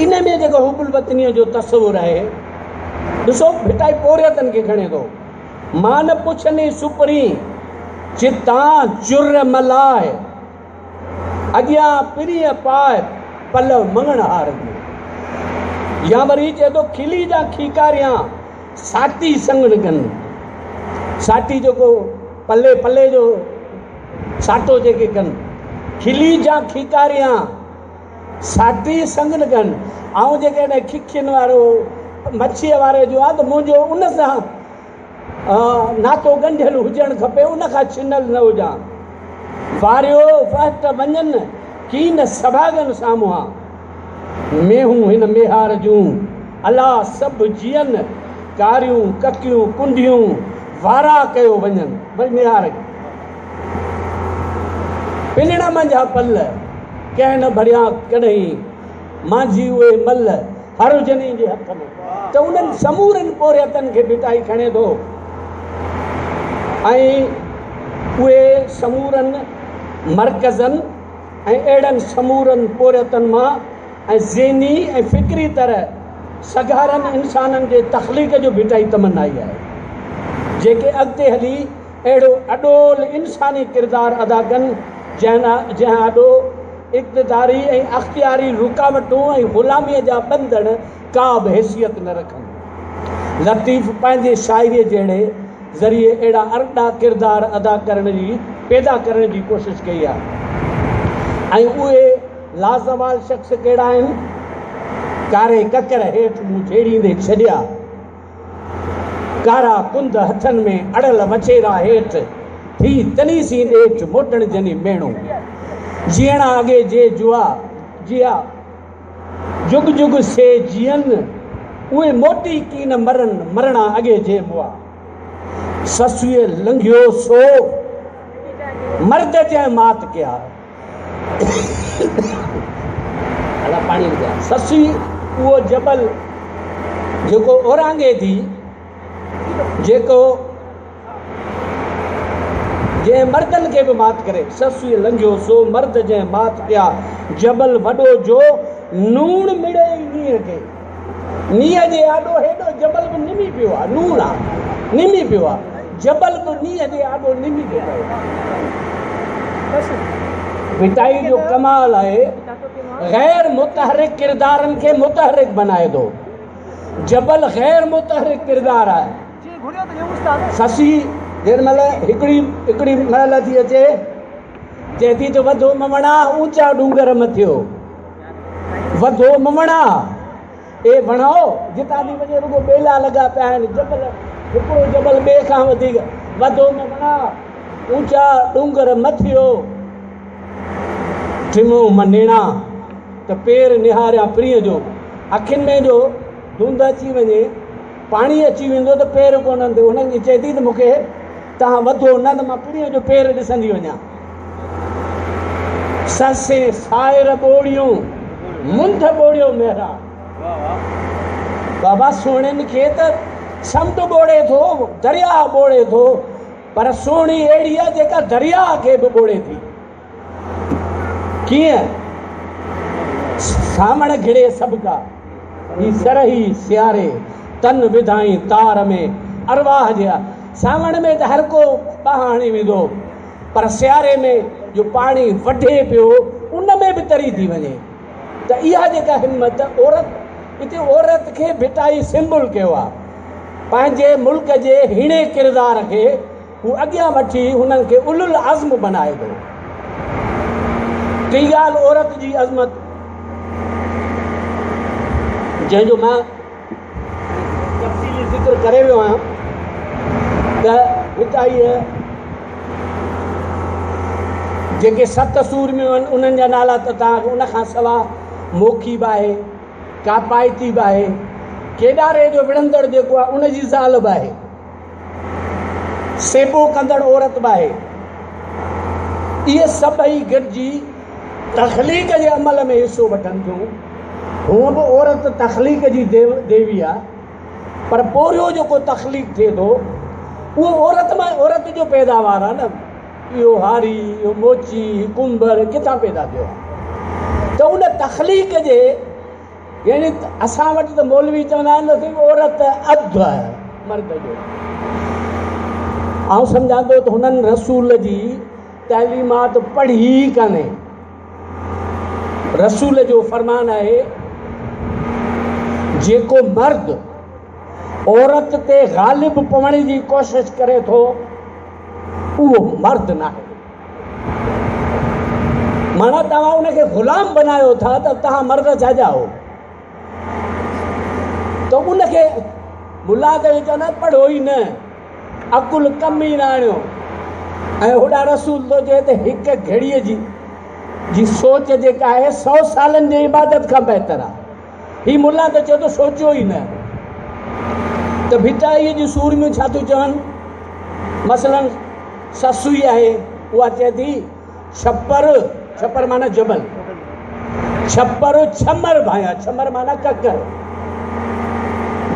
A: ان ۾ جيڪو حب الوطنيء جو تصور آهي، ڏسو ڀٽائي پورهيتن کي کڻي ٿو، مان نه پڇندين سپرين، چتان چر ملاء، اڳيان پرينء پاء، پلئه مڱڻهار جو. يا وري چئي ٿو، کلي جا کيڪاريان، ساٽي سڱڻ ڪن. ساٽي جيڪو پلي پلي جو ساٽو جيڪي ڪن. کلي جا کيڪاريان، ساٽي سڱڻ ڪن. آئون جيڪڏهن ککين وارو مڇيء واري جو آهيان ته منهنجو ان سان ناتو ڳنڍيل هجڻ کپي، ان کان ڇنل نه هجان. واريو وهٽ وڃن، ڪين سڀاڳن سامهان. مينهون هن ميهار جون، الا سڀ جيئن، ڪاريون، ڪڪيون، ڪنڍيون، وارا ڪيو وڃن. وري ميهار کي. پنڻ منجها پل، ڪنهن نه ڀريا ڪڏهين، مانجهي اهي مل، هر جني جي هٿ ۾. ته انهن سمورن پورهيتن کي ڀٽائي کڻي ٿو ۽ اهي سمورن مرڪزن ۽ اهڙن سمورن پورهيتن مان ۽ ذهني ۽ فڪري طرح سگهارن انسانن جي تخليق جو ڀٽائي تمنائي آهي، جيڪي اڳتي هلي اهڙو اڏول انساني ڪردار ادا ڪن، جنهن آڏو اقتداري ۽ اختياري رڪاوٽون ۽ غلاميء جا ٻنڌڻ ڪا به حيثيت نه رکن. لطيف پنهنجي شاعريء جهڙي ذريعي اهڙا ارڏا ڪردار ادا ڪرڻ جي پيدا ڪرڻ جي ڪوشش ڪئي آهي ۽ اهي لازوال شخص ڪهڙا آهن؟ ڪاري ڪڪر هيٺ مون جهيڙيندي ڇڏيا، ڪارا ڪنڌ هٿن ۾ اڙل وڇيرا هيٺ ٿي تني سين ڏيٺ موٽڻ جني ميڻو جيئڻا اڳي جي جوا جيا. جڳ جڳ سي جيئن، اهي موٽي ڪين مرن، مرڻا اڳي جي مئا. سسئي لنگهيو سو، مرد جنهن مات ڪيا. سسئي اهو جبل جيڪو اورانگهي ٿي، جيڪو. جنهن مردن کي به مات ڪري. سسئي لنگهيو سو مرد جنهن مات ڪيا. جبل وڏو جو نوڻ مڙي ئي نينهن کي. نينهن جي آڏو هيڏو جبل به نمي پيو آ. نوڻ آ نمي پيو آ. جبل به نينهن جي آڏو نمي ٿو پئي. ڀٽائي جو ڪمال آهي غير متحرڪ ڪردارن کي متحرڪ بنائي ٿو. جبل غير متحرڪ ڪردار آهي. سسي جنهن مهل هڪڙي هڪڙي مهل ٿي اچي، چئي ٿي ته وڌو ممڻا اوچا ڏونگر مٿيو، وڌو ممڻا اي وڻو، جتان ٿي وڃي رڳو ٻيلا لڳا پيا آهن، جبل هڪڙو جبل ٻئي کان وڌيڪ، وڌو ممڻا اوچا ڏونگر مٿيو، ٽمون م نيڻا ته پير نهاريان پرينء جو، اکين ۾ جو ڌونڌ اچي وڃي. پاڻي اچي ويندو ته پير ڪونهن تي هن کي چئي ٿي ته مون کي توهان وڌو نه ته مان پرينء جو پير ڏسندي وڃان. سسين سائر ٻوڙيون، منڌ ٻوڙيو مهراڻ. بابا سهڻين کي ته سمنڊ ٻوڙي ٿو، درياهه ٻوڙي ٿو، پر سهڻي اهڙي آهي جيڪا درياهه کي به ٻوڙي ٿي. ڪيئن سانوڻ گهڙي سڀڪا، هي سرهي سياري، تن وڌائين تار ۾، ارواح جي آ. سانوڻ ۾ ته هر ڪو ٻانهن هڻي ويندو، پر سياري ۾ جو پاڻي وڍي پيو، ان ۾ به تري ٿي وڃي. ته اها جيڪا همت عورت، اتي عورت کي ڀٽائي سمبل ڪيو آ. پنهنجي ملڪ جي هيڻي ڪردار کي هو اڳيان وٺي هنن کي اولو العزم بنائي ٿو. ٽين ڳالهه عورت جي عظمت جنهن جو مان تفصيلي ذڪر ڪري ويو آهيان ته ڀٽائيء جيڪي ست سورميون آهن انهن جا نالا ته توهان کي ان کان سوا موکي به آهي، ڪاپائتي به آهي، ڪيڏاري جو وڙهندڙ جيڪو آهي ان جي زال به آهي. سيبو ڪندڙ عورت به آهي. اهي سڀئي گڏجي تخليق جي عمل ۾ حصو وٺن ٿيون. هونء به عورت تخليق جي ديوي آهي، پر پورهيو جيڪو تخليق ٿئي ٿو، اهو عورت مان عورت جو پيداوار آهي نه. اهو هاري، اهو موچي، هي ڪنڀر ڪٿان پيدا ٿيو آهي؟ ته ان تخليق جي يعني اسان وٽ ته مولوي چوندا آهن ته عورت اڌ آهي مرد جو. آئون سمجهان ٿو ته هنن رسول جي تعليمات پڙهي ئي ڪانهي. رسول جو فرمان آهي جيڪو مرد عورت تي غالب پوڻ جي ڪوشش ڪري ٿو اهو مرد ناهي. معنيٰ توهان ان کي غلام بنايو ٿا ته توهان مرد ڇا جا آهو؟ ته ان کي ملا ته اهو چوندا پڙهو ئي نه، عقل ڪم ئي نه آڻيو. ۽ هوڏانهن رسول ٿو چئي ته هڪ گهڙيء جي جي سوچ جيڪا آهي سو سالن جي عبادت کان بهتر آهي. هي ملا ته چئي ٿو سوچيو ئي نه. ته ڀٽائيء جون سورميون ڇا ٿيون چون؟ مثلاً سسئي آهي، اها چئي ٿي، ڇپر، ڇپر معنيٰ جبل، ڇپر ڇمر ڀانيان، ڇمر معنيٰ ڪڪر.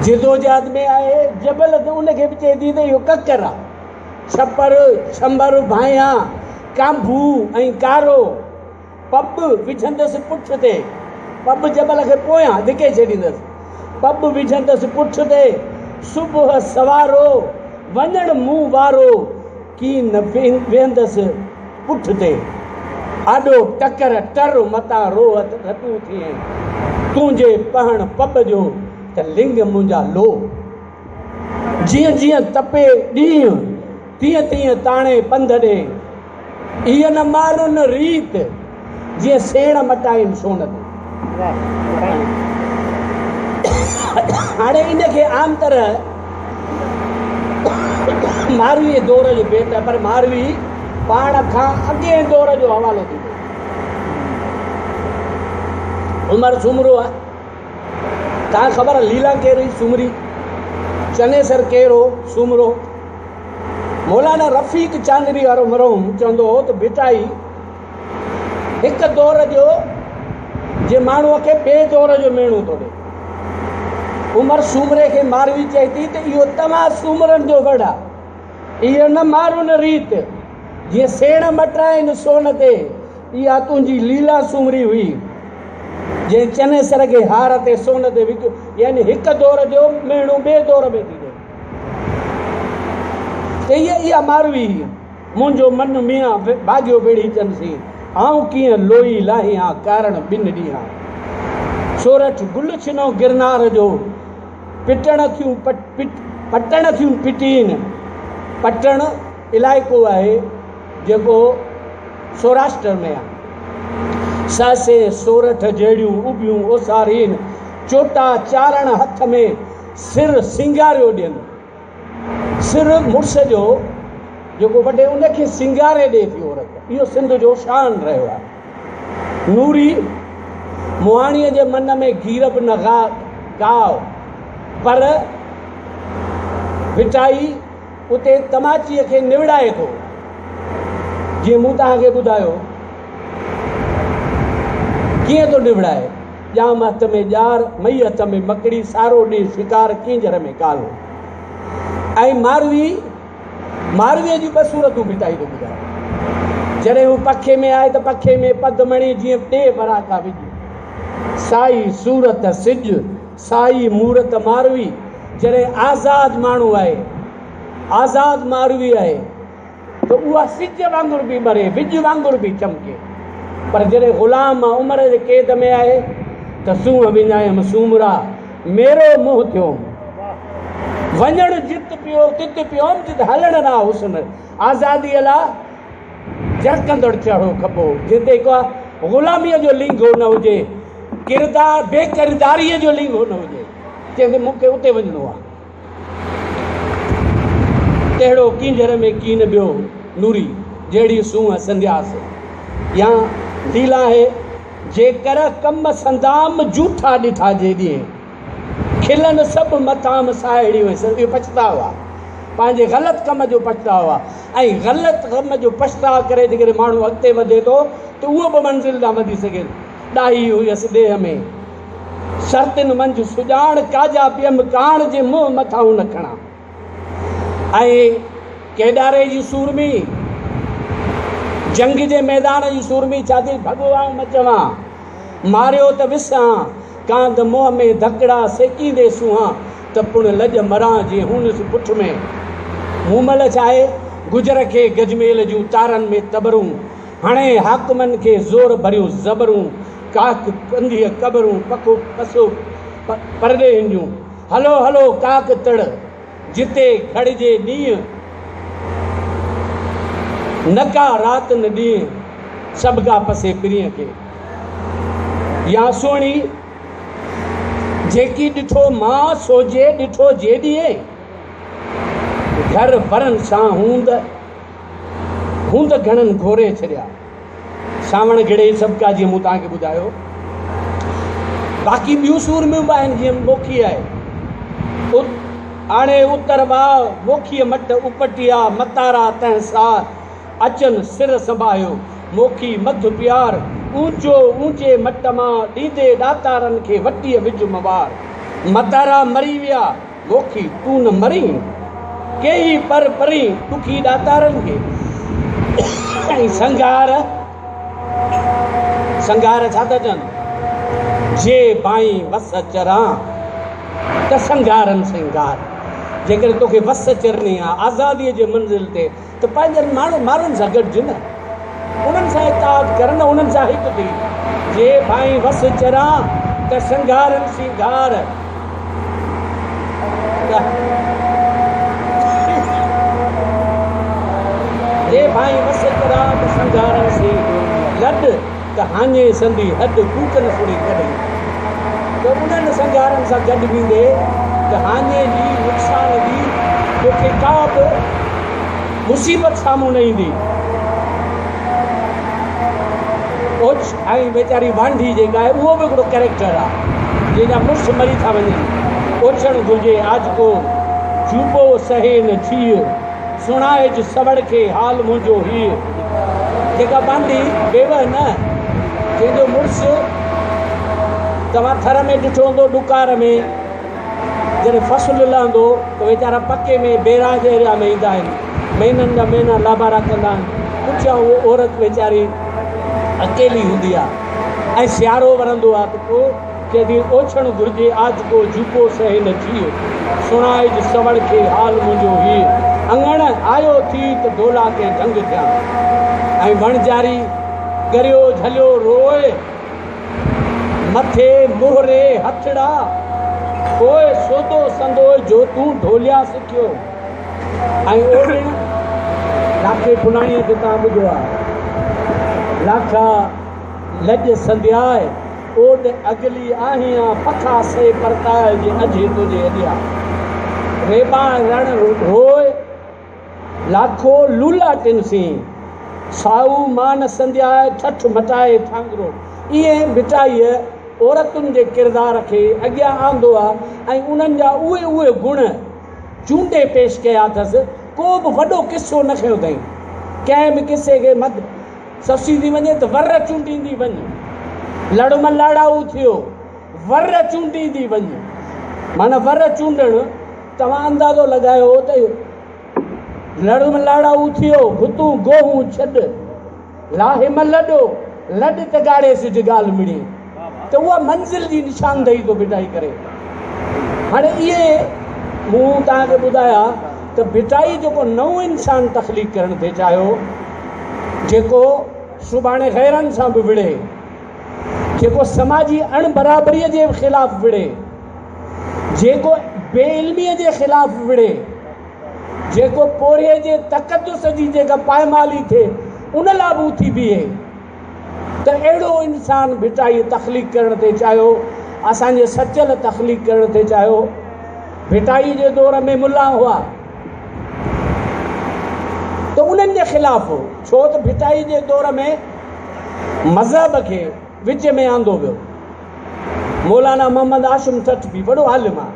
A: جدوجهد ۾ آهي جبل ته ان کي به چئي ٿي ته اهو ڪڪر آهي. ڇپر ڇمر ڀانيان، ڪانڀو ۽ ڪارو. پٻ وجهندس پٺ تي، پٻ جبل کي پويان ڌڪي ڇڏيندس، پٻ وجهندس پٺ تي، صبح سوارو، وڃڻ مون وارو، ڪين ويهندس پٺ تي، آڏو ٽڪر ٽر متان روهه رتون ٿئين، تنهنجي پهڻ پٻ جو ته لڱ منهنجا لو. جيئن جيئن تپي ڏينهن، تيئن تيئن تاڻي پنڌ ڏي. ايئن نه مارن ريت، جيئن سيڻ مٽائين سون تي. هاڻي ان کي عام طرح ماروي دور جو بيت آهي، پر ماروي پاڻ کان اڳئين دور جو حوالو ٿي ڏئي. عمر سومرو آهي. توهان کي خبر آهي ليلا ڪير هئي؟ سومري. چنيسر ڪير هو؟ سومرو. مولانا رفيق چانڊري وارو مرحوم چوندو هو ته ڀٽائي هڪ دور جو جي ماڻهوء کي ٻئي دور جو ميڻو ٿو ڏي. عمر سومري کي ماروي چئي ٿي ته اهو توهان سومرن جو وڙ آهي. اهو نه مارون ريت، جيئن سيڻ مٽرائين سون تي. اها تنهنجي ليلا سومري هئي، جنهن چنيسر کي هار تي سون تي وڪيو. يعني هڪ دور جو مهڻو ٻئي دور ۾ ٿي ڏئي. ته هيء اها ماروي هئي. منهنجو من ميان ڀاڳيو ويڙهيچن سين، آئون ڪيئن لوئي لاهيان ڪارڻ ٻن ڏينهان. سورٺ گل ڇنو گرنار جو، پٽڻ ٿيون پٽڻ ٿيون پٽين. پٽڻ علائقو آهي جيڪو سوراشٽر ۾ آهي. سهسين سورٺ جهڙيون اڀيون اوسارين، چوٽا چارڻ هٿ ۾ سر سينگاريو ڏين. سر مڙس جو جيڪو وڍي ان کي سينگاري ڏئي ٿي عورت. اهو سنڌ جو شان رهيو آهي. نوري مهاڻيء جي من ۾ گيرب نه گاء، پر ڀٽائي اتي تماچيء کي نوڙائي ٿو. جيئن مون توهان کي ٻڌايو، ڪيئن ٿو نوڙائي؟ ڄام هٿ ۾ ڄار، مئي هٿ ۾ مڪڙي، سارو ڏينهن شڪار، ڪينجهر ۾ ڪالهو. ۽ ماروي، مارويء جون ٻه صورتون ڀٽائي ٿو ٻڌائي. جڏهن هو پکي ۾ آهي ته پکي ۾ پدمڻي جيئن ٽي وراڪا وڄ، سائي صورت سج، سائي مورت ماروي. جڏهن آزاد ماڻهو آهي، آزاد ماروي آهي ته اها سج وانگر به ٻري، وڄ وانگر به چمڪي. پر جڏهن غلام عمر جي قيد ۾ آهي ته سونهن وڃايم سومرا، ميرو منهن ٿيوم. وڃڻ جت پيو تت پيوم، جت هلڻ را حسن. آزاديء لاء جرڪندڙ چهرو کپو، جنهن تي ڪا غلاميء جو لينگهو نه هجي، ڪردار بي ڪرداريء جو لينگهو نه هجي. چئي ته مون کي اتي وڃڻو آهي. تهڙو ڪينجهر ۾ ڪين ٻيو نوري، جهڙي سونهن سندياس يا ليلاهي. جيڪر ڪم سندام جوٺا ڏٺا جيڏينهن، کلن سڀ مٿام ساهيڙيون ۽ سر. اهو پڇتاء آهي. پنهنجي غلط ڪم جو پڇتاء آ ۽ غلط ڪم جو پڇتاء ڪري جيڪڏهن ماڻهو اڳتي وڌي ٿو ته اهو به منزل ڏانهن وڌي سگهي ٿو. ڏاهي هيس ڏيهه ۾، سرتين منجهه سڄاڻ، ڪاجا پيم ڪاڻ، جي منهن مٿانهون نه کڻان. ۽ ڪيڏاري جي سورمي، جنگ جي ميدان جي سورمي ڇا ٿي ڀڳو آئون مچوان، ماريو ته وسهان، ڪانڌ منهن ۾ ڌڪڙا سيڪيندي سونهان، ته پڻ لڄ مران جي هونس پٺ ۾. مومل ڇاهي گجر کي گجميل جون تارن ۾ تبرون، هڻي حاڪمن کي زور ڀريون زبرون، ڪاڪ ڪنڌيء قبرون پکو پسو پرڏيهين جون. هلو هلو ڪاڪ تڙ، جتي گهڙجي نينهن، نه ڪا رات نه ڏينهن، سڀڪا پسي پرينء کي. يا سهڻي، جيڪي ڏٺو مان سو جي ڏٺو جيڏينهن، گهر ورن سان هوند، هوند گهڻن گهوري ڇڏيا. سانوڻ گهڙي سڀ ڪا جيئن مون توهان کي ٻڌايو. باقي ٻيون سورميون به آهن جيئن موکي آهي. آڻي اتر واء، موکيء مٽ اپٽيا، متارا تنهن سار، اچن سر سنڀاهيو، موکي مڌ پيار، اونچو اونچي مٽ مان، ڏيندي ڏاتارن کي وٽيء وجهه موار. متارا مري ويا، موکي تون نه مرين، ڪيهي پر پرين، ڏکي ڏاتارن کي. ۽ سنگهار، سنگهار ڇا ٿا چون؟ جي بائين وس چران، ته سنگهارن سينگار. جيڪڏهن توکي وس چرڻي آ آزاديء جي منزل تي ته پنهنجن ماڻهن مارن سان گڏج نه، انهن سان اتحاد ڪر نه، انهن سان هڪ ٿي. جي ڀائين وس چران، ته سنگهارن سينگار. جي ڀائين وس چران، ته سنگهارن سين لڏ، ته هاڃي سندي حد، ڪوڪ نه سڻي ڪڏهن. ته انهن سنگهارن سان گڏ ويندي ته هاڃي جي، نقصان جي، توکي ڪا به مصيبت سامهون نه ايندي. اوچ ۽ ويچاري وانڍي جيڪا آهي اهو به هڪڙو ڪريڪٽر آهي جنهن جا مڙس مري ٿا وڃن. اوڇڻ گهرجي آجڪو، جوپو سهي نه جيء. سڻائج سوڙ کي حال منهنجو هيء. جيڪا وانڍي بيوهه نه، جنهن جو مڙس توهان ٿر ۾ ڏٺو هوندو ڏڪار ۾. جڏهن فصل لهندو ته ويچارا پڪي ۾ بيراج ايريا ۾ ايندا آهن، مهينن جا مهينا لابارا ڪندا آهن، پٺيان اهو عورت ويچاري اڪيلي هوندي آهي ۽ سيارو ورندو آهي ته پوء چئي ٿي اوڇڻ گهرجي آجڪو جوپو سهي نه جيء، سڻائج سوڙ کي حال منهنجو هيء، اڱڻ آيو ٿي ته ڍولا ڪنهن ڍنگ ٿيان ۽ وڻجاري ڳريو جهليو روء. مٿي مهري هٿڙا، پوء سودو سندوء جو تون ڍوليا سکيو ۽ اوڏڻ. لاکي ڦلاڻيء کي تان ٻڌو آ، لاکا لڄ سندياء، اوڏ اڳلي آهيان، پکا سي پرتاء جي اجهي تنهنجي اڏيا. ريٻان رڻ روء. لاکو لولا ٽن سين، سائو مان سندياء ٺٺ مٽائي ٺانگرو. ائين ڀٽائيء عورتن جي ڪردار کي اڳيان آندو آ ۽ انهن جا اهي اهي گڻ چونڊي پيش ڪيا اٿس. ڪو به وڏو قصو نه کنيو اٿائين. ڪنهن به قصي کي مد سسي ٿي وڃي ته ور چونڊيندي وڃ. لڙ م لاڙائو ٿيو، ور چونڊيندي وڃ. معنيٰ ور چونڊڻ. توهان اندازو لڳايو ته لڙ م لاڙائو ٿيو، گهتون گوهون ڇڏ، لاهه م لڏو، لڏ ته ڳاڙهي سج ڳالهه مڙي ته اها منزل جي نشاندهي ٿو ڀٽائي ڪري. هاڻي اهي مون توهان کي ٻڌايا ته ڀٽائي جيڪو نئون انسان تخليق ڪرڻ ٿي چاهيو، جيڪو سڀاڻي غيرن سان به وڙهي، جيڪو سماجي اڻ برابريء جي خلاف وڙهي، جيڪو بي علميء جي خلاف وڙهي، جيڪو پورهيي جي تقدس جي جيڪا پائمالي ٿئي، ان لاء به اٿي بيهي ته اهڙو انسان ڀٽائيء تخليق ڪرڻ ٿي چاهيو، اسان جي سچل تخليق ڪرڻ ٿي چاهيو. ڀٽائيء جي دور ۾ ملان هئا ته انهن جي خلاف هو، ڇو ته ڀٽائيء جي دور ۾ مذهب کي وچ ۾ آندو ويو. مولانا محمد هاشم ٺٽوي وڏو عالم آ.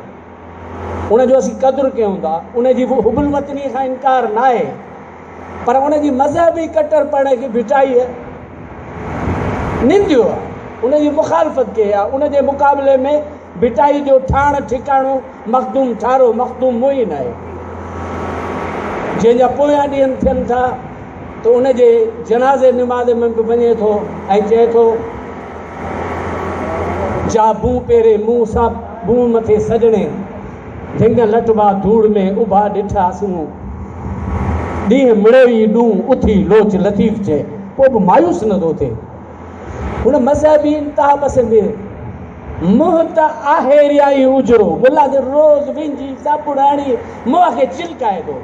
A: ان جو اسين قدر ڪيون ٿا، ان جي حب الوطنيء کان انڪار ناهي، پر ان جي مذهبي ڪٽرپڻ کي ڀٽائيء ننديو آهي، ان جي مخالفت ڪئي آهي. ان جي مقابلي ۾ ڀٽائي جو ٺاڻ ٺڪاڻو مخدوم ٺارو، مخدوم معين آهي، جنهن جا پويان ڏينهن ٿين ٿا ته ان جي جنازي نماز ۾ به وڃي ٿو ۽ چئي ٿو، جا بون پيري مون سا بون مٿي سڄڻي، ڍنگ لٽبا ڌوڙ ۾ اڀا ڏٺاسون، ڏينهن مڙوئي ڏون اٿي لوچ لطيف چئي، پوء به مايوس نه ٿو ٿئي. هن مذهبي انتها پسندي منهن ته آهي ريائي اجرو، ملا ته روز وينجهي صابڻ هڻي منهن کي چلڪائي ٿو.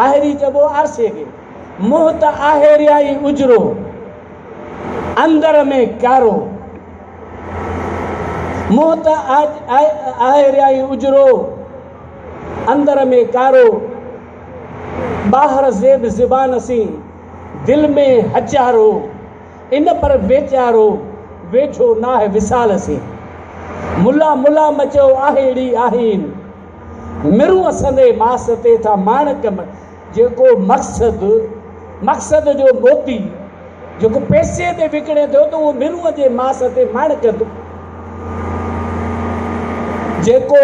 A: آهري چئبو آرسي کي. منهن ته آهي ريائي اجرو، اندر ۾ ڪارو. منهن ته آهي ريائي اجرو، اندر ۾ ڪارو. ٻاهر زيب زبان سين، دل ۾ هچارو. ان پر ويچارو، ويٺو ناهه وصال سين. ملا ملا م چئو آهي ڙي آهين. مرون اسندي ماس تي ٿا ماڻڪ م جيڪو مقصد مقصد جو موتي جيڪو پئسي تي وڪڻي ٿو ته اهو مرونء جي ماس تي ماڻڪ جيڪو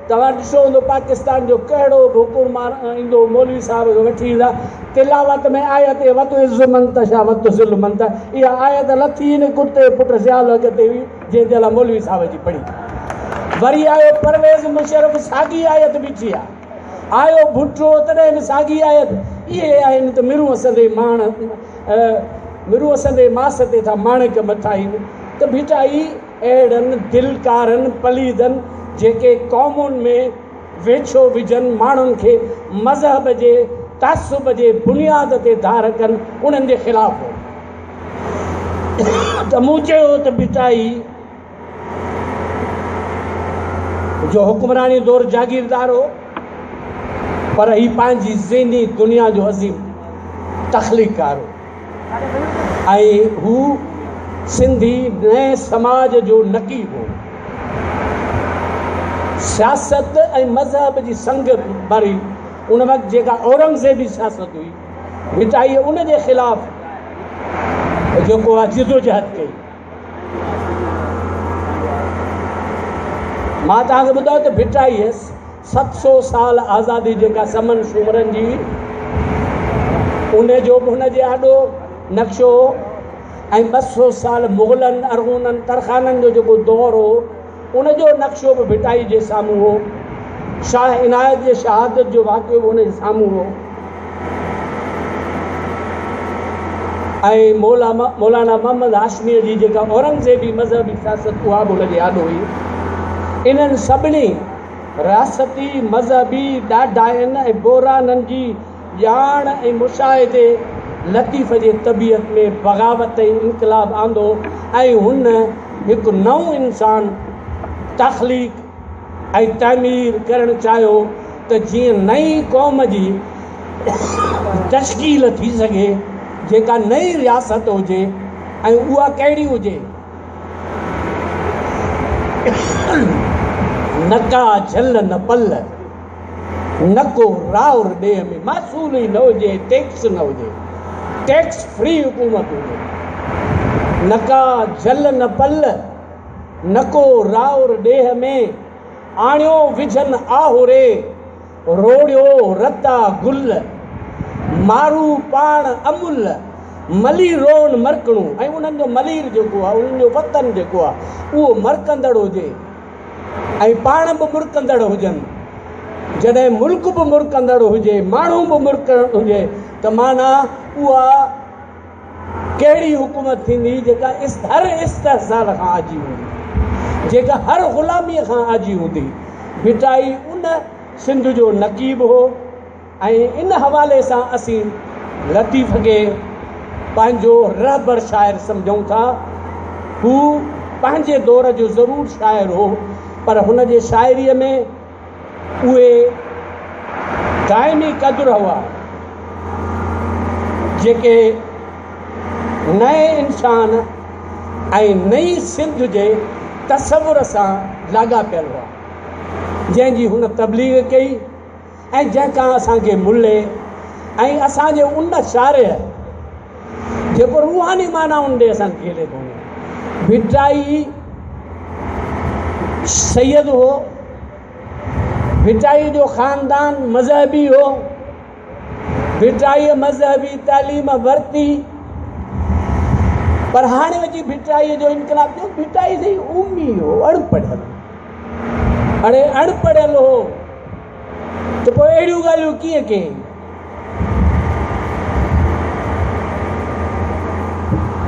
A: توهان ڏسو هوندو پاڪستان جو ڪهڙو به حڪمران ايندو مولوي صاحب کي وٺي ايندا تلاوت ۾ آيت وتعز من تشاء وتذل من تشاء اها آيت لٿي ئي نه ڪتي پٽ ضياء الحق تي هئي جنهن تي الله مولوي صاحب جي پڙهي. وري آيو پرويز مشرف ساڳي آيت بيٺي آ. آيو ڀٽو تڏهن به ساڳي آيت. اهي آهن ته مرون سندي ماڻ مرون سندي ماس تي ٿا ماڻڪ مٿائين ته ڀٽائي اهڙن دلڪارن پليدن جيڪي قومن ۾ ويڇو وجهن ماڻهن کي مذهب جي تعصب جي بنياد تي ڌار ڪن انهن جي خلاف هو. ته مون چيو ته ڀٽائي جو حڪمراني دور جاگيردار هو پر هي پنهنجي ذهني دنيا جو عظيم تخليقڪار هو ۽ هو سنڌي نئين سماج جو نقيب هو. سياست ۽ مذهب جي سنگ ڀري ان وقت جيڪا اورنگزيبي سياست هئي، ڀٽائيء ان جي خلاف جيڪو آهي جدوجهد ڪئي. مان توهان کي ٻڌايو ته ڀٽائيء 700 سال آزادي جيڪا سمن سومرن جي هئي ان جو به هن جي آڏو نقشو هو ۽ 200 سال مغلن، ارغونن، ترخانن جو جيڪو دور هو ان جو نقشو به ڀٽائي جي سامهون هو. شاهه عنايت جي شهادت جو واقعو به ان جي سامهون هو ۽ مولانا محمد هاشميء جي جيڪا اورنگزيبي مذهبي سياست اها به ان جي آڏو هئي. انهن سڀني رياستي مذهبي ڏاڍاين ۽ بحرانن جي ڄاڻ ۽ مشاهدي لطيف جي طبيعت ۾ بغاوت ۽ انقلاب آندو ۽ هن هڪ نئون انسان تخليق ۽ تعمير ڪرڻ چاهيو ته جيئن نئين قوم جي تشڪيل ٿي سگهي جيڪا نئين رياست هجي ۽ اها ڪهڙي هجي؟ نه ڪا جهل نه پل. نه ڪو رائور ڏيهه ۾ محصول ئي نه هجي، ٽيڪس نه هجي، ٽيڪس فري حڪومت هجي، نه ڪا جل نه پل، نه ڪو رائور ڏيهه ۾، آڻيو وجهن آهوري، روڙيو رتا گل، مارو پاڻ امل، مليرون مرڪڻو ۽ انهن جو ملير جيڪو آهي، انهن جو وطن جيڪو آهي، اهو مرڪندڙ هجي. ۽ پاڻ به مرڪندڙ هجن. جڏهن ملڪ به مرڪندڙ هجي، ماڻهو به مرڪندڙ هجي ته معنيٰ اها ڪهڙي حڪومت ٿيندي جيڪا هر استحصال کان آجي هوندي، جيڪا هر غلاميء کان آجي هوندي. ڀٽائي ان سنڌ جو نقيب هو. ۽ ان حوالي سان اسين لطيف کي پنهنجو رهبر شاعر سمجهون ٿا. هو پنهنجي دور جو ضرور شاعر هو، پر هن جي شاعريء ۾ اهي دائمي قدر هئا، جيڪي نئين انسان ۽ نئين سنڌ جي تصور سان لاڳاپيل هئا. جنهن جي هن تبليغ ڪئي ۽ جنهن کان اسان کي ملي ۽ اسان جي ان شارح جيڪو روحاني معنائن ڏي اسان کي کيلي ٿو. ڀٽائي سيد هو، ڀٽائي جو خاندان مذهبي هو، ڀٽائيء مذهبي تعليم ورتي، پر هاڻي اچي ڀٽائيء جو انقلاب ٿيو. ڀٽائي سائين امي هو، اڻ پڙهيل هو. اڙي اڻ پڙهيل هو ته پوء اهڙيون ڳالهيون ڪيئن ڪيائين؟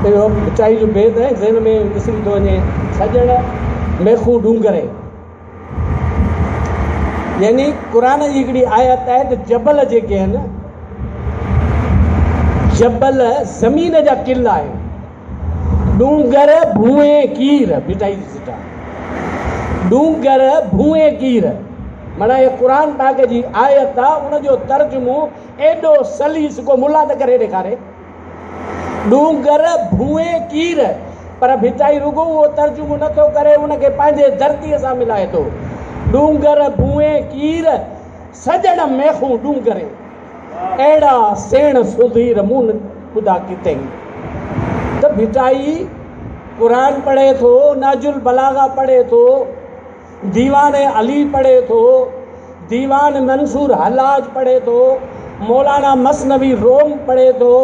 A: اهو ڀٽائي جو بيت آهي، ذهن ۾ وسري ٿو وڃي، سڄڻ ميخون ڏونگري. يعني قرآن جي هڪڙي آيت آهي ته جبل جيڪي آهن، جبل زمين جا قلعا آهن. ڏونگر ڀونء ڪير، ڀٽائي جي سٽ آهي. ڏونگر ڀونء ڪير معنيٰ هي قرآن پاڪ جي آيت آهي، ان جو ترجمو ايڏو سليس ڪو ملا ته ڪري ڏيکاري. ڏونگر ڀونء ڪير، پر ڀٽائي رڳو اهو ترجمو نه ٿو ڪري، ان کي پنهنجي ڌرتيء سان ملائي ٿو. ڏونگر ڀونء ڪير، سڄڻ ميخون ڏونگري. اهڙا سيڻ سڌير مون نه ٻڌا ڪٿي. ته ڀٽائي قرآن پڙهي ٿو، نهج البلاغه پڙهي ٿو، ديوان علي پڙهي ٿو، ديوان منصور حلاج پڙهي ٿو، مولانا مثنوي روم پڙهي ٿو،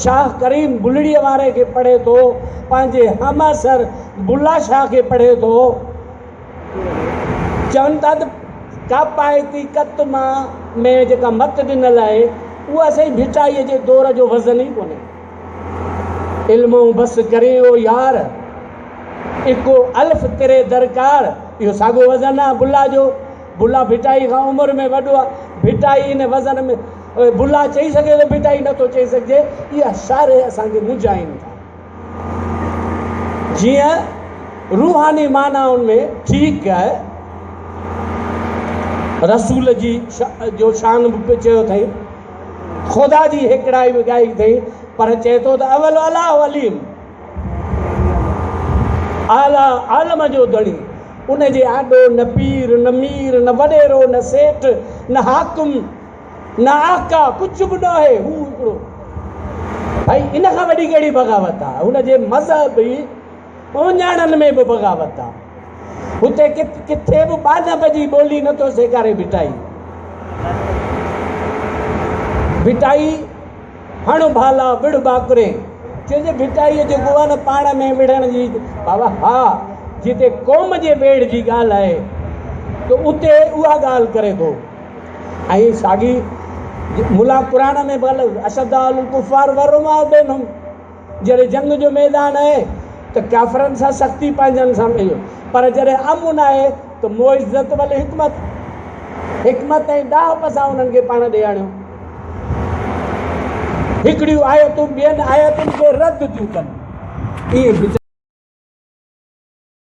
A: شاهه ڪريم بلڙيء واري کي پڙهي ٿو، پنهنجي همعصر بلا شاهه کي پڙهي ٿو. چون ٿا ته ڪاپائتي ڪت مان ۾ جيڪا مت ڏنل آهي، اها سائين ڀٽائيء جي دور جو وزن ئي ڪونهي. علمئون بس ڪرين او يار، اڪو الف تري درڪار، اهو ساڳو وزن آهي بلا جو. بلا ڀٽائي کان عمر ۾ وڏو آهي. ڀٽائي ان وزن ۾ بلا چئي سگهي ٿو، ڀٽائي نٿو چئي سگهجي. اها شارح اسان کي منجهائين ٿا. جيئن روحاني معنائن ۾ ٺيڪ آهي، رسول جي جو شان به چيو اٿئي، خدا جي هيڪڙائي به ڳائي اٿئي، پر چئي ٿو ته اول الله عليم، اعليٰ عالم جو ڌڻي، ان جي آڏو نه پير، نه مير، نه وڏيرو، نه سيٺ، نه حاڪم، نه آقا، ڪجهه به نه آهي، هو هڪڙو. ڀائي ان کان وڏي ڪهڙي بغاوت آهي؟ هن جي مذهبي اهڃاڻن ۾ به بغاوت آهي. هتي ڪٿي به ٻانهپ جي ٻولي نٿو سيکاري ڀٽائي. ڀٽائي هڻ ڀالا وڙهه ٻاڪري. چئجي ڀٽائيء جيڪو آهي نه پاڻ ۾ وڙهڻ جي بابا ها جتي قوم جي ويڙهه جي ڳالهه آهي ته اتي اها ڳالهه ڪري ٿو. ۽ ساڳي ملا قرآن ۾ به اشداء الڪفار ورحماء بينهم جڏهن جنگ جو ميدان آهي ته ڪافرن سان سختي پنهنجن سان اهو پر جڏهن امن آهي ته معزت والحڪمت حڪمت ۽ ڏاهپ سان انهن کي پاڻ ڏي آڻيو. هڪڙيون آيتون ٻين آيتن کي رد ٿيون ڪن. ائين.